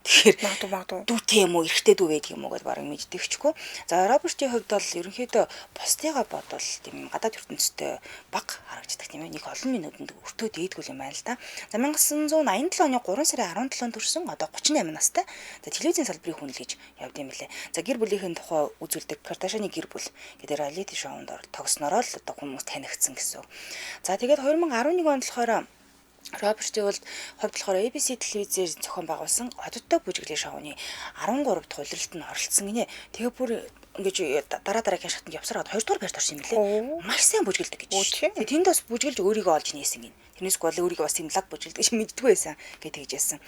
Тэгэхээр магадгүй дүүтэй юм уу эрэгтэй дүү байдаг юм уу гэдээ баг мэддэгчгүй. За Робертийн хувьд бол ерөнхийдөө бусдыгаа бодвол тийм гадаад ертөнцтэй баг харагддаг тийм ээ. Нэг олон минутанд өртөө дээдгүй юм байна л да. За 1987 оны 3 сарын 17-нд төрсэн одоо 38 настай. За телевизийн салбарын хүн л гэж явд юм лээ. За гэр бүлийнхэн тухай үзүүлдэг Кардашианы гэр бүл гэдэг реалити шоунд тогснороо л одоо хүмүүс танигдсан гэсэн. За тэгээд 2011 онд болохоор Робертийн хувьд болохоор ABC телевизээр зохион байгуулсан ододтой бүжиглэлийн шоуны 13 дахь улиралд нь оролцсон гинэ. Тэгээ бүр ингэж дараа дараагийн шатанд явсараад 2 дугаар байрт орсон юм лээ. Маш сайн бүжгэлдэг гэж. Тэгээ тэнд бас бүжгэлж өөрийгөө олж нээсэн гин. Тэрнээс гол өөрийгөө бас тийм лаг бүжгэлдэг гэж мэддэггүй байсан гэж тэгж яасан.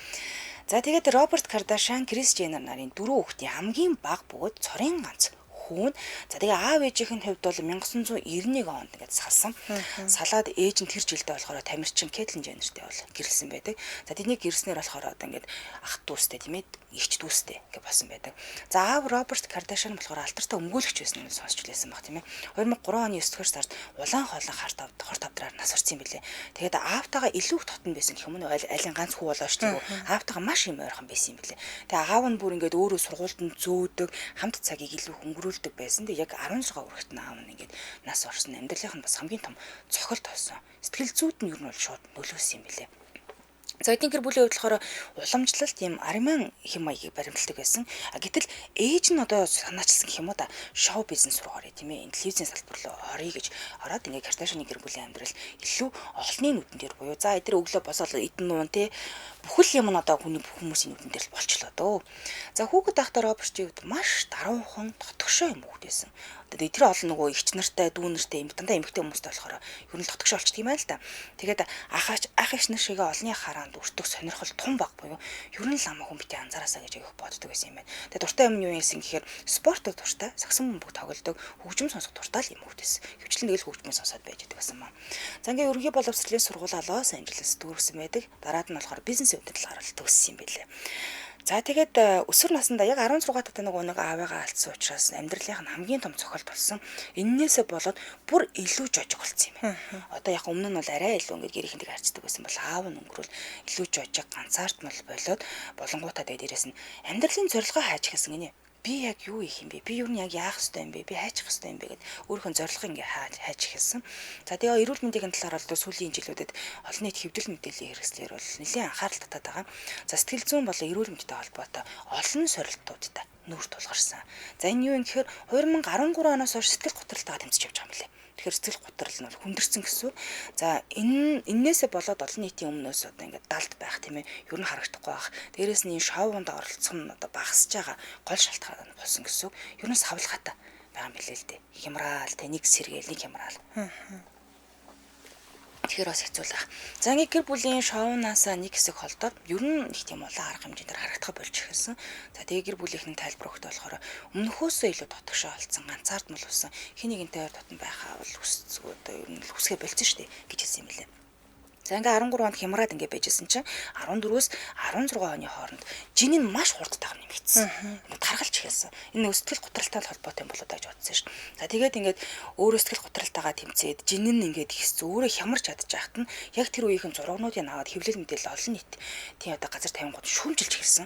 За тэгээд Роберт Кардашиан, Крис Дженнер нарын дөрвөн хүүхдийн хамгийн бага бөгөөд цорын ганц хүүн. За тэгээ аав ээжийнх нь хувьд бол 1991 онд ингээд салсан. Салаад ээж нь тэр жилдээ болохоор тамирчин Кэтлин Дженнертэй бол гэрлсэн байдаг. За тэдний гэрснээр болохоор одоо ингээд ах дүүстэй тийм ээ эгч дүүстэй ингээд болсон байдаг. За аав Роберт Кардашиан болохоор алдартай өмгөөлөгч байсан юм сонсч лээсэн баг тийм ээ. 2003 оны 9 дугаар сард улаан хоолой хар тавдраар нас барсан юм билээ. Тэгээд аавтайгаа илүү их дотн байсан гэх юм уу алин ганц хүү болоо шүү дээ. Аавтайгаа маш юм ойрхон байсан юм билээ. Тэгээ аав нь бүр ингээд өөрөө сургуульд нь зөөдөг, хамт цагийг илүү хөнгөрүүлдэг байсан. Тэгээ яг 16 хүрэхт нь аав нь ингээд нас орсон. Амьдралынх нь бас хамгийн том цохилт болсон. Сэтгэл зүйд нь ер нь бол шууд нөлөөсөн юм билээ. За эдний гэр бүлийн хувьд болохоор уламжлалт ийм армян хэм маягийг баримталдаг байсан. Гэтэл ээж нь одоо санаачилсан гэх юм уу да шоу бизнес руу орё тийм ээ. Телевизийн салбар руу орё гэж ороод ингээд Кардашианы гэр бүлийн амьдрал илүү олонний нүдэн дээр буюу за эдгээр өглөө босоод эдэн нуун тий бүхэл юм нь одоо хүний бүх хүмүүсийн нүдэн дээр л болчлоо дөө. За хүүхэд байхдаа Робертийн хувьд маш даруухан дотгошоо юм хүүхэд байсан. Тэгээ тэр олон нөгөө эгч нартай, дүү нартай, дандаа эмэгтэй хүмүүстэй болохоор ер нь дотгошоо олчдөг юм байна л да. Тэгээд ах эгч нар шигээ олонний хараанд өртөх сонирхол тун баг буюу ер нь л ам хүн битээ анзаараасаа гэж аявих боддог байсан юм байна. Тэгээд дуртай юм нь юу юм гэхээр спортод дуртай, сагсан бөмбөг тоглодог, хөгжим сонсох дуртай л юм хүүхэд байсан. Хөвчлэн тэгэл хөгжмөө сонсоод байж байдаг байсан маа. За ингээ ерөнхий боловсролын сургуулаа Лос Анжелес дүүргэсэн байдаг. Дараад нь болохоор бизнесийн удирдлага харуулалт төгссөн юм байлээ. За тэгээд өсвөр насндаа яг 16 таа нөгөө нэг аавыгаа алдсан учраас амьдралынх нь хамгийн том цохилт болсон. Эннээсээ болоод бүр илүү жожиг болсон юм байна. Одоо яг өмнө нь бол арай илүү ингээд гэрийнхэнтэйг харьцдаг байсан бол аав нь өнгөрөөл илүү жожиг ганцаардмал болоод болонгуудаа тэгээд дээрэс нь амьдралын зорилгоо хайж эхэлсэн гинэ. Би яг юу хийх юм бэ? Би юу нь яг яах ёстой юм бэ? Би хайчих ёстой юм бэ гэд өөрийнхөө зорилгыг ингээ хайж эхэлсэн. За тэгээ эрүүл мэндийн талаар бол сүүлийн жилүүдэд олон нийт хэвлэл мэдээллийн хэрэгслэр бол нэлээд анхаарал татаад байгаа. За сэтгэл зүйн болон эрүүл мэндтэй холбоотой олон сорилтуудтай нүүр тулгарсан. За энэ юу юм гэхээр 2013 оноос хойш сэтгэл готролтойгоо тэмцэж явж байгаа юм лээ. Тэгэхээр сэтгэл готрол нь бол хүндэрсэн гэсэн. За эннээсээ болоод олон нийтийн өмнөөс одоо ингээд далд байх тийм ээ. Ер нь харагдахгүй байх. Дээрээс нь энэ шоунд оролцох нь одоо багасж байгаа гол шалтгаан нь болсон гэсэн. Ер нь савлгаатай байгаа юм билээ л дээ. Хямраал тэ нэг сэргээл нэг хямраал. Тэгэхээр бас хэцүү л байх. За ингээд гэр бүлийн шоунаасаа нэг хэсэг холдоод ер нь нэг тийм улаан арга хэмжээнд харагдах болж эхэлсэн. За тэгээ гэр бүлийнхэн тайлбар өгөхтэй болохоор өмнөхөөсөө илүү дотгошоо олцсон, ганцаардмал болсон, хин нэгэнтэй дотн байхаа бол одоо ер нь хүсгээ болцсон шүү дээ гэж хэлсэн юм билээ. За ингээ 13 онд хямраад ингээ байжсэн чинь 14-өөс 16 оны хооронд жин нь маш хурдтайгаар нэмэгдсэн. Таргалж эхэлсэн. Энэ нөгөө сэтгэл готролтой холбоотой юм болоо даа гэж бодсон шүү дээ. За тэгээд ингээд өөрөө сэтгэл готролтойгоо тэмцээд жин нь ингээд ихсэн өөрөө хямарч чадчих хат нь яг тэр үеийнхэн зурагнуудыг аваад хэвлэл мэдээлэл олон нийт тийм одоо газар тавингууд шүүмжилж эхэлсэн.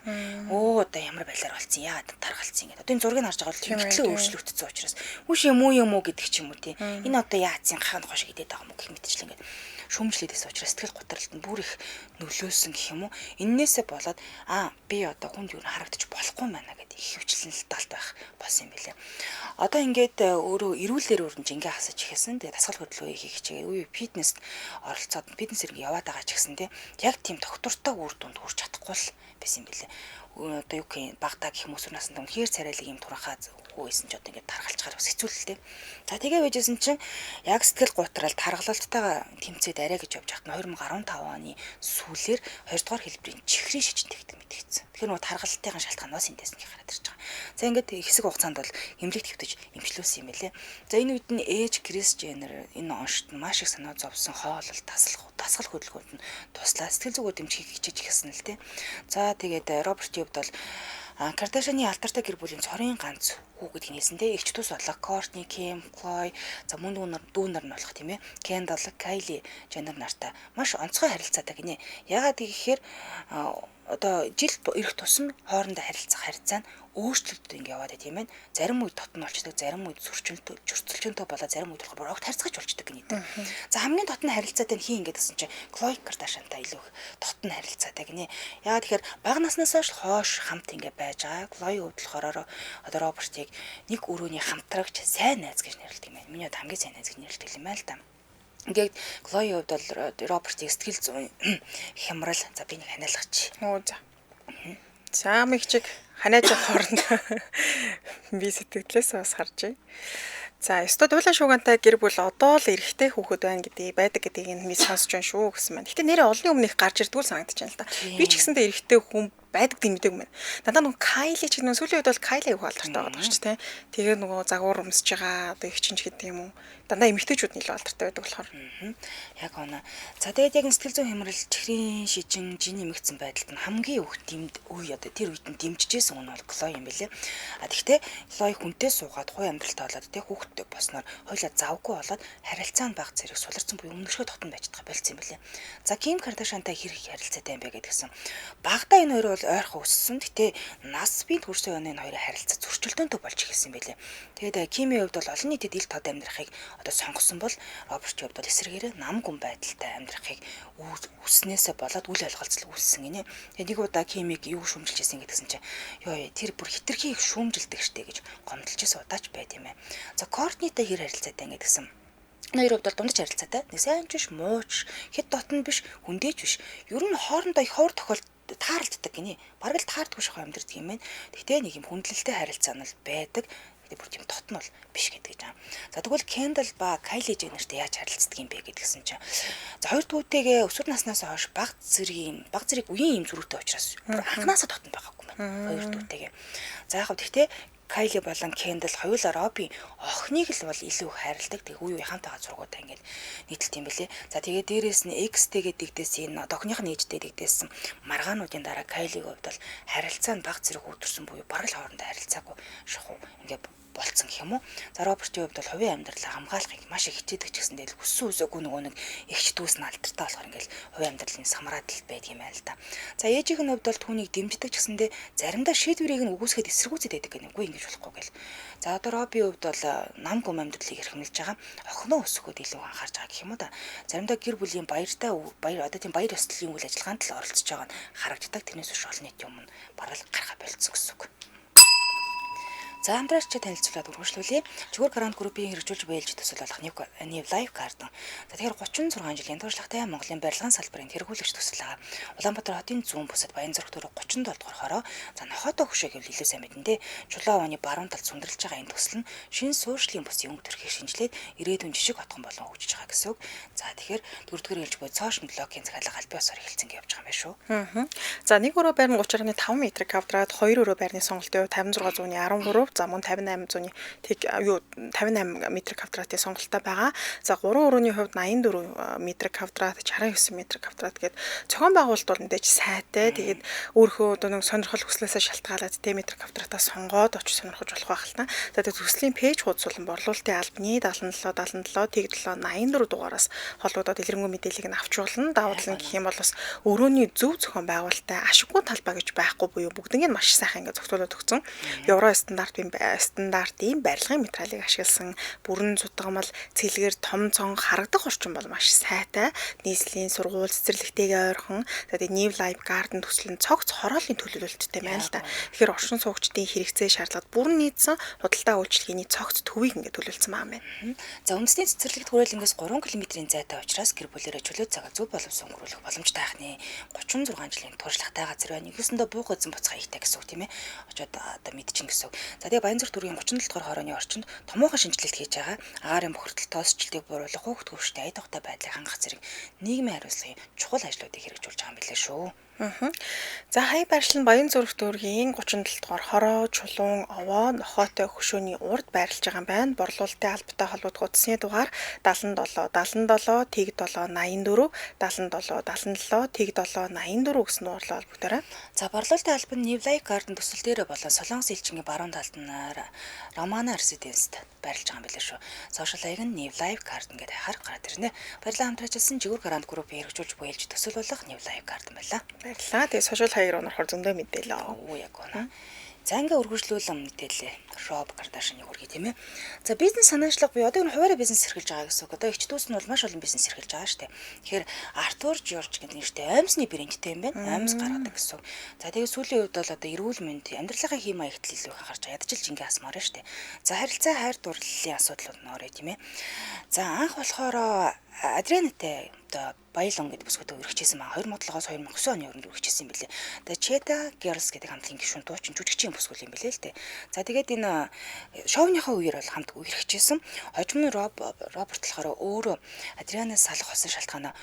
Өө одоо ямар байдлаар болцсон яагаад таргалцсан ингээд. Одоо энэ зургийг харж байгаа бол мэтлээ өөрчлөгдсөн учраас үш юм уу юм уу гэдэг ч юм уу тийм. Энэ одоо яатсын гахаанд гош идээд байгаа юм уу гэх мэтчлэн ингээд шүүмжлээд байсан учраас сэтгэл готролд нь бүр их нөлөөлсөн гэх юм уу. Эннээсээ болоод би одоо хүнд юу харагдчих болохгүй байна гэдэг их хөвчлэн л далд байх болсон юм билээ. Одоо ингээд өөрөө эрүүлэр өрнж ингээ хасаж эхэлсэн. Тэгээ дасгал хөдөлгөөн хийх хичээгээ үе фитнест оролцоод фитнесээр ингээ яваад байгаа ч гэсэн тий яг тийм тогтвортой үр дүнд хүрч чадахгүй л байсан юм билээ. Одоо юу гэх юм багтаа гэх юм өсвөр наснд үнэхээр царайлаг юм туранхаа хүү байсан ч одоо ингээд таргалчгаар бас хэцүү л дээ. За тэгээ байжсэн чинь яг сэтгэл гутрал таргалалттайгаа тэмцээд арай гэж явж байхад нь 2015 оны сүүлээр 2 дугаар хэлбэрийн чихрийн шижин тэгдэг мэдэгдсэн. Тэгэхээр нөгөө таргалалтын шалтгаан бас эндээс нь гараад ирж байгаа. За ингээд хэсэг хугацаанд бол эмнэлэгт хэвтэж эмчлүүлсэн юм байлээ. За энэ үед нь ээж Крис Дженнер энэ оншт нь маш их санаа зовсон, хоолол, дасгал хөдөлгөөнт нь туслаа сэтгэл зүгөө дэмжихийг хичээж эхэлсэн л дээ. За тэгээд Робертийн хувьд бол Кардашианы алдартай гэр бүлийн цорын ганц хүү гэдгийг хэлсэн те. Эгч дүүс болоо Кортни, Ким, Хлой, за мөн дүүнер нь болох тийм ээ. Кендалл, Кайли Дженнер нартай маш онцгой харилцаатай гинэ. Яагаад гэхээр одоо жил ирэх тусам хоорондоо харилцах харьцаа нь өөрчлөлтөд ингэ яваад байт юм байна. Зарим үед дотн болчдөг, зарим үед зөрчилдөнтэй болоо, зарим үед болохоор огт харьцаж болчдөг гинэ. За хамгийн дотн харилцаатай нь хин ингэ гэсэн чинь Хлой Кардашиантай илүү их дотн харилцаатай гинэ. Яагаад тэгэхээр бага наснаас хойш хамт ингэ байж байгаа. Хлоийн хувьд болохоор одоо Робертыг нэг өрөөний хамтрагч сайн найз гэж нэрлэдэг юм байна. Миний хувьд хамгийн сайн найз гэж нэрлэдэг юм байна л да. Ингээд Хлоийн хувьд бол Робертыг сэтгэл зүйн хямрал за би нэг ханиалгач. Оо за. За мэгчиг ханиаж хооронд би сэтгэлээс бас харж байна. За ёстой дуулан шуугантай гэр бүл одоо л эрэгтэй хүүхэд байна гэдэг байдаг гэдгийг нь би сонсож байна шүү гэсэн байна. Гэтэ нэрээ олонний өмнө их гарч ирдгүүл санагдаж байна л да. Би ч гэсэндээ эрэгтэй хүн байдаг гэдэг мэдээгүй юм байна. Дандаа нөгөө Кайли ч гэдэг нь сүүлийн үед бол Кайли аягүй алдартай байгаа шүү дээ. Тэгээ нөгөө загвар өмсөж байгаа одоо их чинь ч гэдэг юм уу. Дандаа эмэгтэйчүүд нь илүү алдартай байдаг болохоор. Яг оноо. За тэгээд яг сэтгэл зүйн хямрал чихрийн шижин жин нэмэгдсэн байдалд нь хамгийн их дэмд үе одоо тэр үед нь дэмжижсэн хүн бол Хлой юм билээ. А тэгтээ Хлой хүнтэй суугаад хувь амьдралтай болоод тэг хүүхэдтэй болсноор хоёлаа завгүй болоод харилцаа нь баг зэрэг суларсан буюу өмнөшгөө дотн байж чадах болцсон юм билээ. За Ким Кардашиантай хэр их харилцаатай юм бэ гэдгсэн. Багадаа энэ хоёр бол ойрхон өссөн. Гэтэ нас бие төрсөн оны энэ хоёрын харилцаа зөрчилдөөнтэй болж эхэлсэн юм билээ. Тэгээд Кимийн хувьд бол олон нийтэд ил тод амьдрахыг одоо сонгосон бол Робертийн хувьд бол эсрэгээрээ нам гүн байдалтай амьдрахыг үснээсээ болоод үл ойлголцол үүссэн гинэ. Тэгээд нэг удаа Кимиг юу шүүмжилж исэн гэдгсэн чинь ёо тэр бүр хитрхи их шүүмжилдэг штэ гэж гомдолж исэн удаач байд юм ээ. За Кортнитай хэр харилцаатай ингэдэгсэн. Энэ хоёрын хувьд бол дундаж харилцаатай. Нэг сайн ч биш, муу ч, хэд дотн биш, хүндээч биш. Ер нь хоорондоо их ховор тохиолдолд тааралддаг гинэ. Бараг л таардгүй шахуу амьдардаг юм байна. Тэгтээ нэг юм хүндлэлтэй харилцаа нь л байдаг. Гэтэ бүр тийм дотн бол биш гэдэг юм. За тэгвэл Кендалл ба Кайли Дженнертэй яаж харилцдаг юм бэ гэдгсэн чинь. За хоёр дүүтэйгээ өсвөр наснаас хойш баг зэрэг үеийн юм зөрүүтэй учраас анханасаа дотн байгаагүй юм байна. Хоёр дүүтэйгээ. За яг тэгтээ Кайли болон Кендалл хоёулаа Робин охиныг л бол илүү их хайрладаг. Тэгээ үе үе хамтаага зургуудаа ингээд нийтэлт юм бэлээ. За тэгээ дээрээс нь X-тэйгээ дэгдээсэн энэ охиных нь ээжтэй дэгдээсэн маргаануудын дараа Кайлигийн хувьд бол харилцаа нь баг зэрэг үүдэрсэн буюу бараг л хоорондоо харилцаагүй шахуу ингээд болцсон гэх юм уу. За Робертийн хувьд бол хувийн амьдралаа хамгаалахыг маш их хичээдэг ч гэсэндээ л хүссэн үсээгүй нөгөө нэг эгч дүүс нь алдартай болохоор ингээл хувийн амьдралын самраад л байдаг юм байна л да. За ээжийнх нь хувьд бол түүнийг дэмждэг ч гэсэндээ заримдаа шийдвэрийг нь үгүйсгээд эсэргүүцээд байдаг гэнэ. Үгүй ингэж болохгүй гэл. За одоо Робийн хувьд бол нам гүм амьдралыг эрхэмлэж байгаа охиноо өсгөхөд илүү анхаарч байгаа гэх юм уу да. Заримдаа гэр бүлийн баяртай баяр одоо тийм баяр ёслолын үйл ажиллагаанд л оролцож байгаа нь харагддаг. Тэрнээс биш олон нийтийн өмнө бараг л гарахаа болцсон гэсэн үг. За хамтраач танилцуулаад үргэлжлүүлье. Чүгэр Гранд Группийн хэрэгжүүлж буй ээлж төсөл болох New Life Garden. За тэгэхээр 36 жилийн туршлагатай Монголын барилгын салбарын тэргүүлэгч төсөл байгаа. Улаанбаатар хотын зүүн бүсэд Баянзүрх дөрөв 37 дугаар хороо. За нохойтой хөшөө гэвэл илүү сайн мэднэ дээ. Чулуун овооны баруун талд сүндэрлэж байгаа энэ төсөл нь шинэ суурьшлийн бүсийн өнгө төрхийг шинжилээд ирээдүйн жишг отхон болон хөгжиж байгаа гэсэн үг. За тэгэхээр дөрөвдүгээр ээлж буй цоошин блокийн захиалга аль биесээр эхэлсэн гэж явж байгаа юм байна шүү. За нэг өрөө байрны 30.5 м квадрат, хоёр өрөө байрны сонголтын хувьд 5613, за мөн 5800 тэг юу 58 м квадратын сонголттой байгаа. За гурван өрөөний хувьд 84 м квадрат, 69 м квадрат гээд зохион байгуулалт бол мэдээж сайтай. Тэгээд өөрийнхөө одоо нэг сонирхол хүслээсээ шалтгаалаад тэ метр квадратаа сонгоод очиж сонирхож болох байх л та. За тэгээд төслийн пэйж хуудас болон борлуулалтын албаны 77 77 тэг 7 84 дугаараас холбогдоод дэлгэрэнгүй мэдээллийг нь авч болно. Давуу тал нь гэх юм бол бас өрөөний зөв зохион байгуулалттай ашиггүй талбай гэж байхгүй буюу бүгднийг нь маш сайхан ингээд зохицуулаад өгсөн. Евро стандартын барилгын материалыг ашигласан бүрэн зутгамал цэлгэр том цон харагдах орчин бол маш сайтай. Нийслэлийн сургууль цэцэрлэгтэйгээ ойрхон. За тэгээд New Life Garden төсөл нь цогц хорооллын төлөвлөлттэй байна л да. Тэгэхээр оршин суугчдын хэрэгцээ шаардлагад бүрэн нийцсэн худалдаа үйлчилгээний цогц төвийг ингээд төлөвлөсөн байгаа юм байна. За үндэсний цэцэрлэгт хүрээлэнгээс 3 км-ийн зайтай учраас гэр бүлээрээ чөлөө цагаа зөв боловсон өнгөрүүлэх боломжтой байх нэ. 36 жилийн туршлагатай газар байна. Ерөөсөндөө буух эзэн буцхаа ихтэй гэсэн үг тийм ээ. Очоод одоо мэдчихнэ гэсэн үг. За тэгээ Баянзүрх дүүргийн 37 дугаар хорооны орчинд томоохон шинжилэлт хийж байгаа. Агаарын бохирдол, тоосчлтыг бууруулах, хүүхд хөвгчтэй ая тухтай байдлыг хангах зэрэг нийгмийн хариуцлагын чухал ажлуудыг хэрэгжүүлж байгаа юм билээ шүү. За хаяг байршил нь Баянзүрх дүүргийн 37 дугаар хороо, Чулуун, Овоо, Нохойтой хөшөөний урд байрлаж байгаа юм байна. Борлуулалтын албатай холбогдох утасны дугаар 77 77 тэг 7 84 77 77 тэг 7 84 гэсэн дугаарлаа холбогдоорой. За борлуулалтын алба нь New Life Garden төсөл дээрээ болон Солонгос элчингийн баруун талд нь Романа Residence-д байрлаж байгаа юм билээ шүү. Сошиал хаяг нь New Life Garden гэдэг хаягаар гараад ирнэ. Баярлалаа хамтран ажилласан Жигүүр Гранд Группийн хэрэгжүүлж буй ээлж төсөл болох New Life Garden байлаа. Баярлалаа. Тэгээ сошиал хаяг руу орохоор зөндөө мэдээлээ. Оо яг үнэ. За ингээ үргэлжлүүлэн мэдээлээ. Роб Кардашины хүргэе тийм ээ. За бизнес санаачлага буюу одоо энэ хуваарь бизнес эрхэлж байгаа гэсэн үг. Одоо эгч дүүс нь бол маш олон бизнес эрхэлж байгаа шүү дээ. Тэгэхээр Артур Жорж гэдэг нэртэй оймсны брендтэй юм байна. Оймс гаргадаг гэсэн үг. За тэгээ сүүлийн үед бол одоо эрүүл мэнд амьдралынхаа хэм маягт илүү их анхаарч байгаа. Ядаж л жингээ асмаар шүү дээ. За харилцаа хайр дурлалын асуудлууд нь орё тийм ээ. За анх болохоор Адрианатай одоо Баялон гэдэг бүсгүйтэй үргэлжлэсэн маа 2007-оос 2009 оны хооронд үргэлжлэсэн юм билээ. Тэгээ Cheetah Girls гэдэг хамтлагийн гишүүн дуучин жүжигчин бүсгүй юм билээ л дээ. За тэгээд энэ шоуныхаа үеэр бол хамт үргэлжлэсэн. Хожим нь Роберт болохоор өөрөө Адрианаас салах болсон шалтгаанаа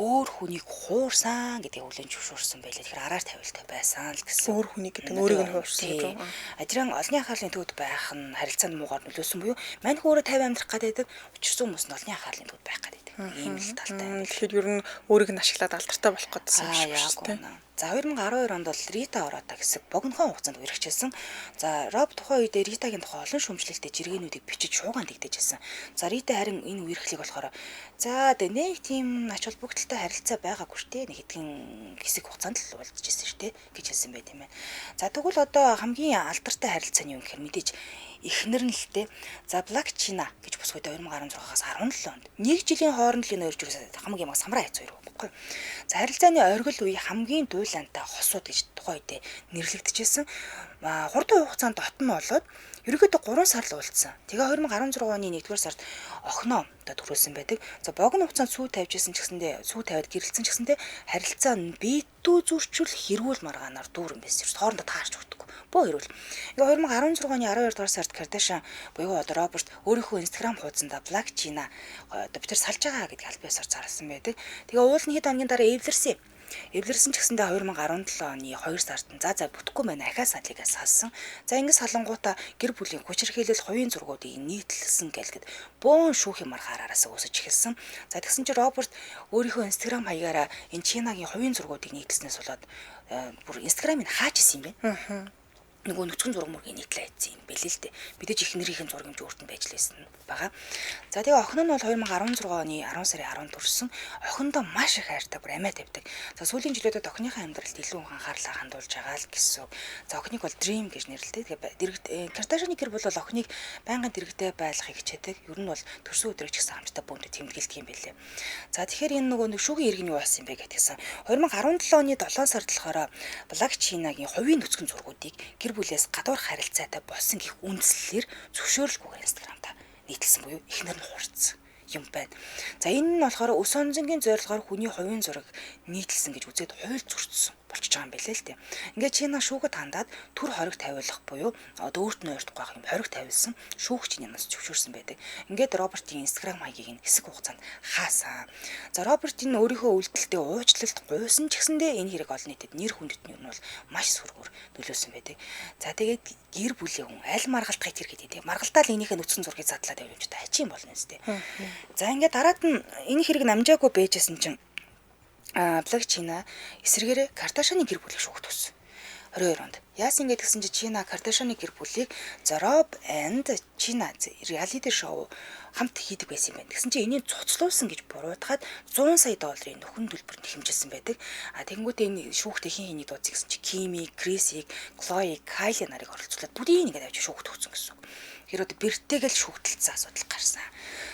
өөр хүнийг хуурсан гэдгийг хүлээн зөвшөөрсөн байлээ. Тэгэхээр араар тавилттай байсан л гэсэн. Өөр хүнийг гэдэг нь өөрийг нь хуурсан гэж үү? Адриан олонний анхаарлын төвд байх нь харилцаанд муугаар нөлөөсөн буюу мань хүү өөрөө 50 амьдрах гэдэг учирсан хүмүүс нь олонний анхаарлын төвд байх гэдэг. Ийм л талтай. Тэгэхээр ер нь өөрийг нь ашиглаад алдартай болох гэсэн юм шиг шүү дээ. За 2012 онд бол Рита Орота гэсэн богинохон хугацаанд үерхчихсэн. За Роб тухайн үедээ Ритагийн тухай олон шүүмжлэлтэй жиргэнүүдийг бичиж шуугаан тэгдэж байсан. За Рита харин энэ үерхлийг болохоор за тэгээ нэг тийм ач холбогдолтой харилцаа байгаагүй шүү дээ. Нэг хэдхэн хэсэг хугацаанд л уулзж ирсэн шүү дээ гэж хэлсэн байт юм байна. За тэгвэл одоо хамгийн алдартай харилцаа нь юу гэхээр мэдээж эхнэр нь л дээ. За Black China гэж бүсгүйтэй 2016-аас 17 онд нэг жилийн хооронд л энэ хоёр зүрээс хамгийн маг самраа хайц хоёр байхгүй. За харилцааны оргил үе хамгийн дуулаантай хосууд гэж тухайн үедээ нэрлэгдэжсэн. Хурдан хугацаанд дотн болоод ерөнхийдөө 3 сар л уулзсан. Тэгээ 2016 оны 1-р сард охиноо одоо төрүүлсэн байдаг. За богино хугацаанд сүү тавьж исэн ч гэсэндээ сүү тавиад гэрэлтсэн ч гэсэндээ харилцаа нь битүү зөрчил хэрүүл маргаанаар дүүрэн байсан. Хоорондоо таарч өгдөггүй. Бөө хэрүүл. Ингээ 2016 оны 12 дугаар сард Кардашиан буюу одоо Роберт өөрийнхөө Instagram хуудсандаа Black China одоо бид тэр салж байгаа гэдгийг аль биесээр зарласан байдаг. Тэгээ уулын хэд хоногийн дараа эвлэрсэн. Эвлэрсэн ч гэсэндээ 2017 оны 2 сард нь за бүтэхгүй байна ахаа салыгаа салсан. За ингэ салангуудаа гэр бүлийн хүчирхийлэл хувийн зургуудыг нийтлэлсэн гэлгэд бөөн шүүхийн маргаа араасаа үүсэж эхэлсэн. За тэгсэн чинь Роберт өөрийнхөө Instagram хаягаараа энэ Чинагийн хувийн зургуудыг нийтлснээс болоод бүр Instagram-ыг хааж исэн юм байна. Нөгөө нүцгэн зураг мөргийн нийтлээ хийсэн юм бэлээ л дээ. Мэдээж их нэрийн зураг юмч өөрт нь байж лээсэн байгаа. За тэгээ охин нь бол 2016 оны 10 сарын 10 төрсөн. Охиндоо маш их хайртай, бүр амиа тавьдаг. За сүүлийн жилүүдэд охиныхоо амьдралд илүү анхаарлаа хандуулж байгаа л гэсэн. За охиныг бол Dream гэж нэрлэдэг. Тэгээ Кардашианы гэр бүл бол охиныг байнгын дэрэгдээ байлгахыг хичээдэг. Ер нь бол төрсөн өдрийг ч гэсэн хамтдаа бөөндө тэмдэглэдэг юм бэлээ. За тэгэхээр энэ нөгөө нэг шүүгийн иргэн юу болсон юм бэ гэдгийгсэн. 2017 оны 7 сард болохоор Black China-гийн хувийн нүцгэн зургуудыг гэр бүлээс гадуур харилцаатай болсон гэх үндслэлээр зөвшөөрлгүйгээр Instagram-та нийтэлсэн буюу эхнэр нь хурцсан юм байна. За энэ нь болохоор өс онзонгийн зорилгоор хүний хувийн зураг нийтэлсэн гэж үзээд хууль зөрчсөн болчихж байгаа юм билээ л дээ. Ингээд Чина шүүхэд хандаад төр хориг тавиулах буюу одоо өөрт нь ойртохгүй байх юм хориг тавиулсан шүүгчийн ямаас зөвшөөрсөн байдаг. Ингээд Робертийн Instagram хаягийг нь хэсэг хугацаанд хаасан. За Роберт энэ өөрийнхөө үйлдэлтэй уучлалт гуйсан ч гэсэндээ энэ хэрэг олон нийтэд нэр хүндэт нь бол маш сүргүр нөлөөлсөн байдаг. За тэгээд гэр бүлийн хүн аль маргалтахыг тэр гэдэг. Маргалтаал энийхээ нүцгэн зургийг задлаад явж та хачин болно үстэй. За ингээд дараад нь энэ хэрэг намжаагүй байжсэн чинь Black China эсрэгээрээ Кардашианы гэр бүлийг шүүхт өссөн. 22 онд. Яасан ингэ гэсэн чи Чина Кардашианы гэр бүлийг The Rob and China reality show хамт хийдэг байсан юм байна. Тэгсэн чинь энийг цуцлуулсан гэж буруутгаад 100 сая долларын нөхөн төлбөрт хэмжилсэн байдаг. А тэгэнгүүтээ энэ шүүхтээ хин хэнийг дуудсан гэсэн чи Кими, Крисиг, Клои, Кайли нарыг оролцуулаад бүгдийг ингээд авч шүүхт өгсөн гэсэн үг. Тэр одоо бэртэйгэл шүүгдэлцсэн асуудал гарсан.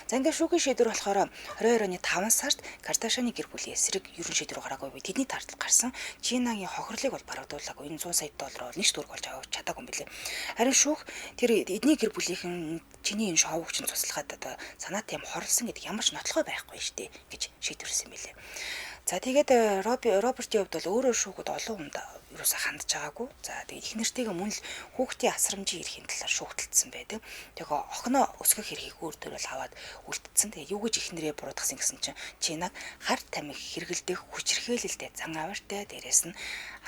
За ингээд шүүхийн шийдвэр болохоор 22 оны 5 сард Кардашианы гэр бүлийн эсрэг ерөн шийдвэр гараагүй буюу тэдний тардал гарсан. Чинагийн хохирлыг бол барагдуулаагүй. Энэ 100 сая доллар бол нэг ч төгрөг болж авч чадаагүй юм билээ. Харин шүүх тэр эдний гэр бүлийнхэн чиний энэ шоуг чинь цуцлахад одоо санаатай юм хорлсон гэдэг ямар ч нотлохой байхгүй штэ гэж шийдвэрлсэн юм билээ. За тэгээд Робертийн хувьд бол өөрөө шүүхэд олон хүнд юусаа хандж байгаагүй. За тэгээд их нэртэйгээ мөн л хүүхдийн асрамжийн эрхийн талаар шүүгдэлцсэн байдаг. Тэгээ охиноо өсгөх эрхийг өөр төр бол аваад үлдсэн. Тэгээ юу гэж их нэрээ буруутгасан гэсэн чинь Чинаг хар тамхи хэрэгэлдэх хүчирхээлэлтэй зан авиртай дээрээс нь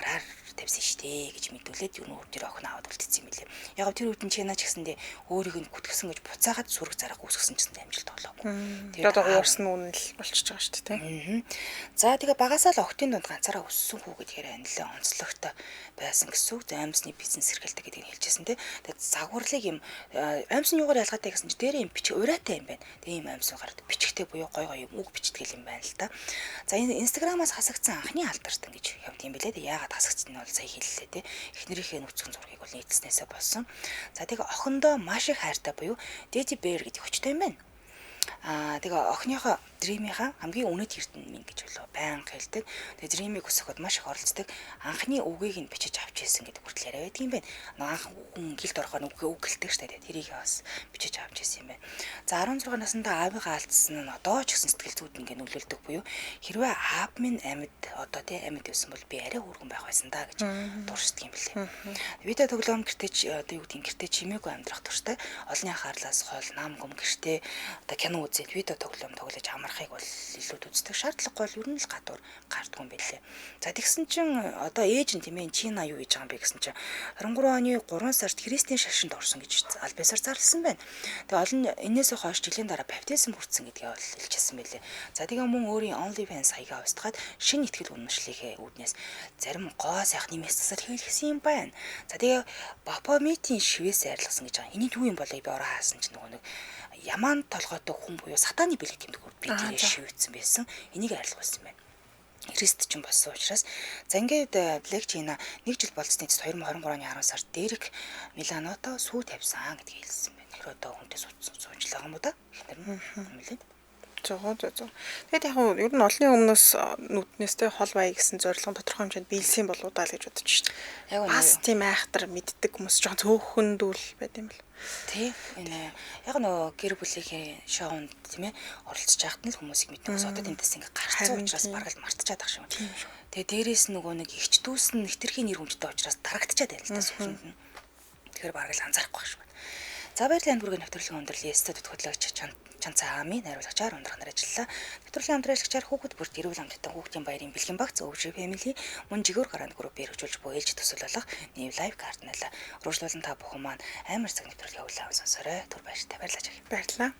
араар тавьсан штэ гэж мэдүүлээд юу нөр тэр охиноо аваад үлдсэн юм билээ. Яг тэр үед нь Чина ч гэсэндээ өөрийг нь гүтгсэн гэж буцаагаад сүрэг зарга үүсгэсэн ч гэсэн амжилт болоогүй. Тэгээд одоо уурсан үнэн л болчихж байгаа шүү дээ. За тэгээ багасаа л охтын дунд ганцаараа өссөн хүү гэдгээр анилаа онцлогтой байсан гэсэн үг. Аймсны бизнес эрхэлдэг гэдгийг хэлжсэн те. Тэгээд загварлыг юм аймсан юугаар ялгаатай гэсэн чи дээрээ юм бичиг ураатай юм байна. Тэгээ юм аймсан гараад бичгтэй буюу гой гой юм үг бичдэг юм байна л та. За энэ Instagram-аас хасагдсан анхны алдартан гэж явд юм билээ. Тэгээ яагаад хасагдсан нь бол сая хэллээ те. Эхнэрийнхээ нүцгэн зургийг бол нийтлснээсээ болсон. За тэгээ охиндоо маш их хайртай буюу Daddy Bear гэдэг хүчтэй юм байна. Тэгээ охиныхоо Dream-ийнхаа хамгийн үнэт эрдэнэ минь гэж болоо байнга хэлдэг. Тэгээ Dream-ийг өсгөхөд маш их оролцдог. Анхны үгийг нь бичиж авч ирсэн гэдэг хүртэл яриа байдаг юм байна. Анх хүн гэлд орохоор үг гэлдэг штэ. Тэрийг бас бичиж авч ирсэн юм байна. За 16 наснда аавыгаа алдсан нь одоо ч гэсэн сэтгэл зүйд ингээ нөлөөлдөг буюу хэрвээ аав минь амьд одоо тий амьд байсан бол би арай өргөн байх байсан да гэж дурсдаг юм билээ. Видео тоглоом гэртээ одоо юу гэдгийг гэртээ чимээгүй амьдрах дуртай. Олонний анхаарлаас хол нам гүм гэртээ одоо кино үзээд видео тоглоом тоглож амархыг бол илүү үздэг. Шаардлагагүй бол ер нь л гадуур гардгүй юм билээ. За тэгсэн чинь одоо ээж нь тийм ээ Чина юу хийж байгаа юм бэ гэсэн чинь 23 оны 3 сард Христийн шашинд орсон гэж аль бисаар зарласан байна. Тэгээ олон энээс хойш жилийн дараа баптизм хүртсэн гэдгээ бол хэлчихсэн байлээ. За тэгээ мөн өөрийн OnlyFans хаягаа устгаад шинэ ихтгэл үнэмшлийнхээ үүднээс зарим гоо сайхны мессежээр хэлсэн юм байна. За тэгээ Бапомитийн шивээс арилгасан гэж байгаа. Энийг юу юм болоо би ороо хаасан чинь нөгөө нэг яман толгойтой хүн буюу сатаны бэлэг тэмдэг би тэрээ шивэцсэн байсан. Энийг арилгуулсан юм байна. Христ ч болсон учраас за ингээд Black China нэг жил болцсны эцэст 2023 оны 10 сард Дерек Миланото сүү тавьсан гэдгийг хэлсэн байна. Тэр одоо хүнтэй суучлаа юм уу да? Эхнэр нь юм лээ. Зөв. Тэгээд яг нь ер нь олонний өмнөөс нүднээс те хол бай гэсэн зорилго тодорхой хэмжээнд биелсэн болоо даа л гэж бодож шít. Яг бас тийм айхтар мэддэг хүмүүс жоохон цөөхөндүүл байд юм бол. Тий. Энэ яг нөгөө гэр бүлийнхээ шоунд тийм ээ оролцож байхад нь л хүмүүсийг мэднэ. Одоо тэнтэс ингээ гарцсан учраас бараг л мартчихад ах шиг. Тэгээ дээрээс нөгөө нэг ихч дүүс нь хэтэрхий нэр хүндтэй учраас дарагдчихад байна л да сүхэнд нь. Тэгэхээр бараг л анзаарахгүй шиг байна. За баярлалаа энэ бүргийн нэвтрүүлгийн өндөрлөлийн студид хөтлөгч Чанцаа Ами найруулагчаар ундрах нар ажиллалаа. Нэвтрүүлгийн хамтран ажиллагчаар хүүхэд бүрт эрүүл амттай хүүхдийн баярын бэлгийн багц өвжи family мөн жигүүр гараанд групп хэрэгжүүлж буй ээлж төсөл болох New Life Garden-ла. Үргэлжлүүлэн та бүхэн маань амар цаг нэвтрүүлгээ хүлээн сонсоорой. Түр баяртай. Баярлалаа. Баярлалаа.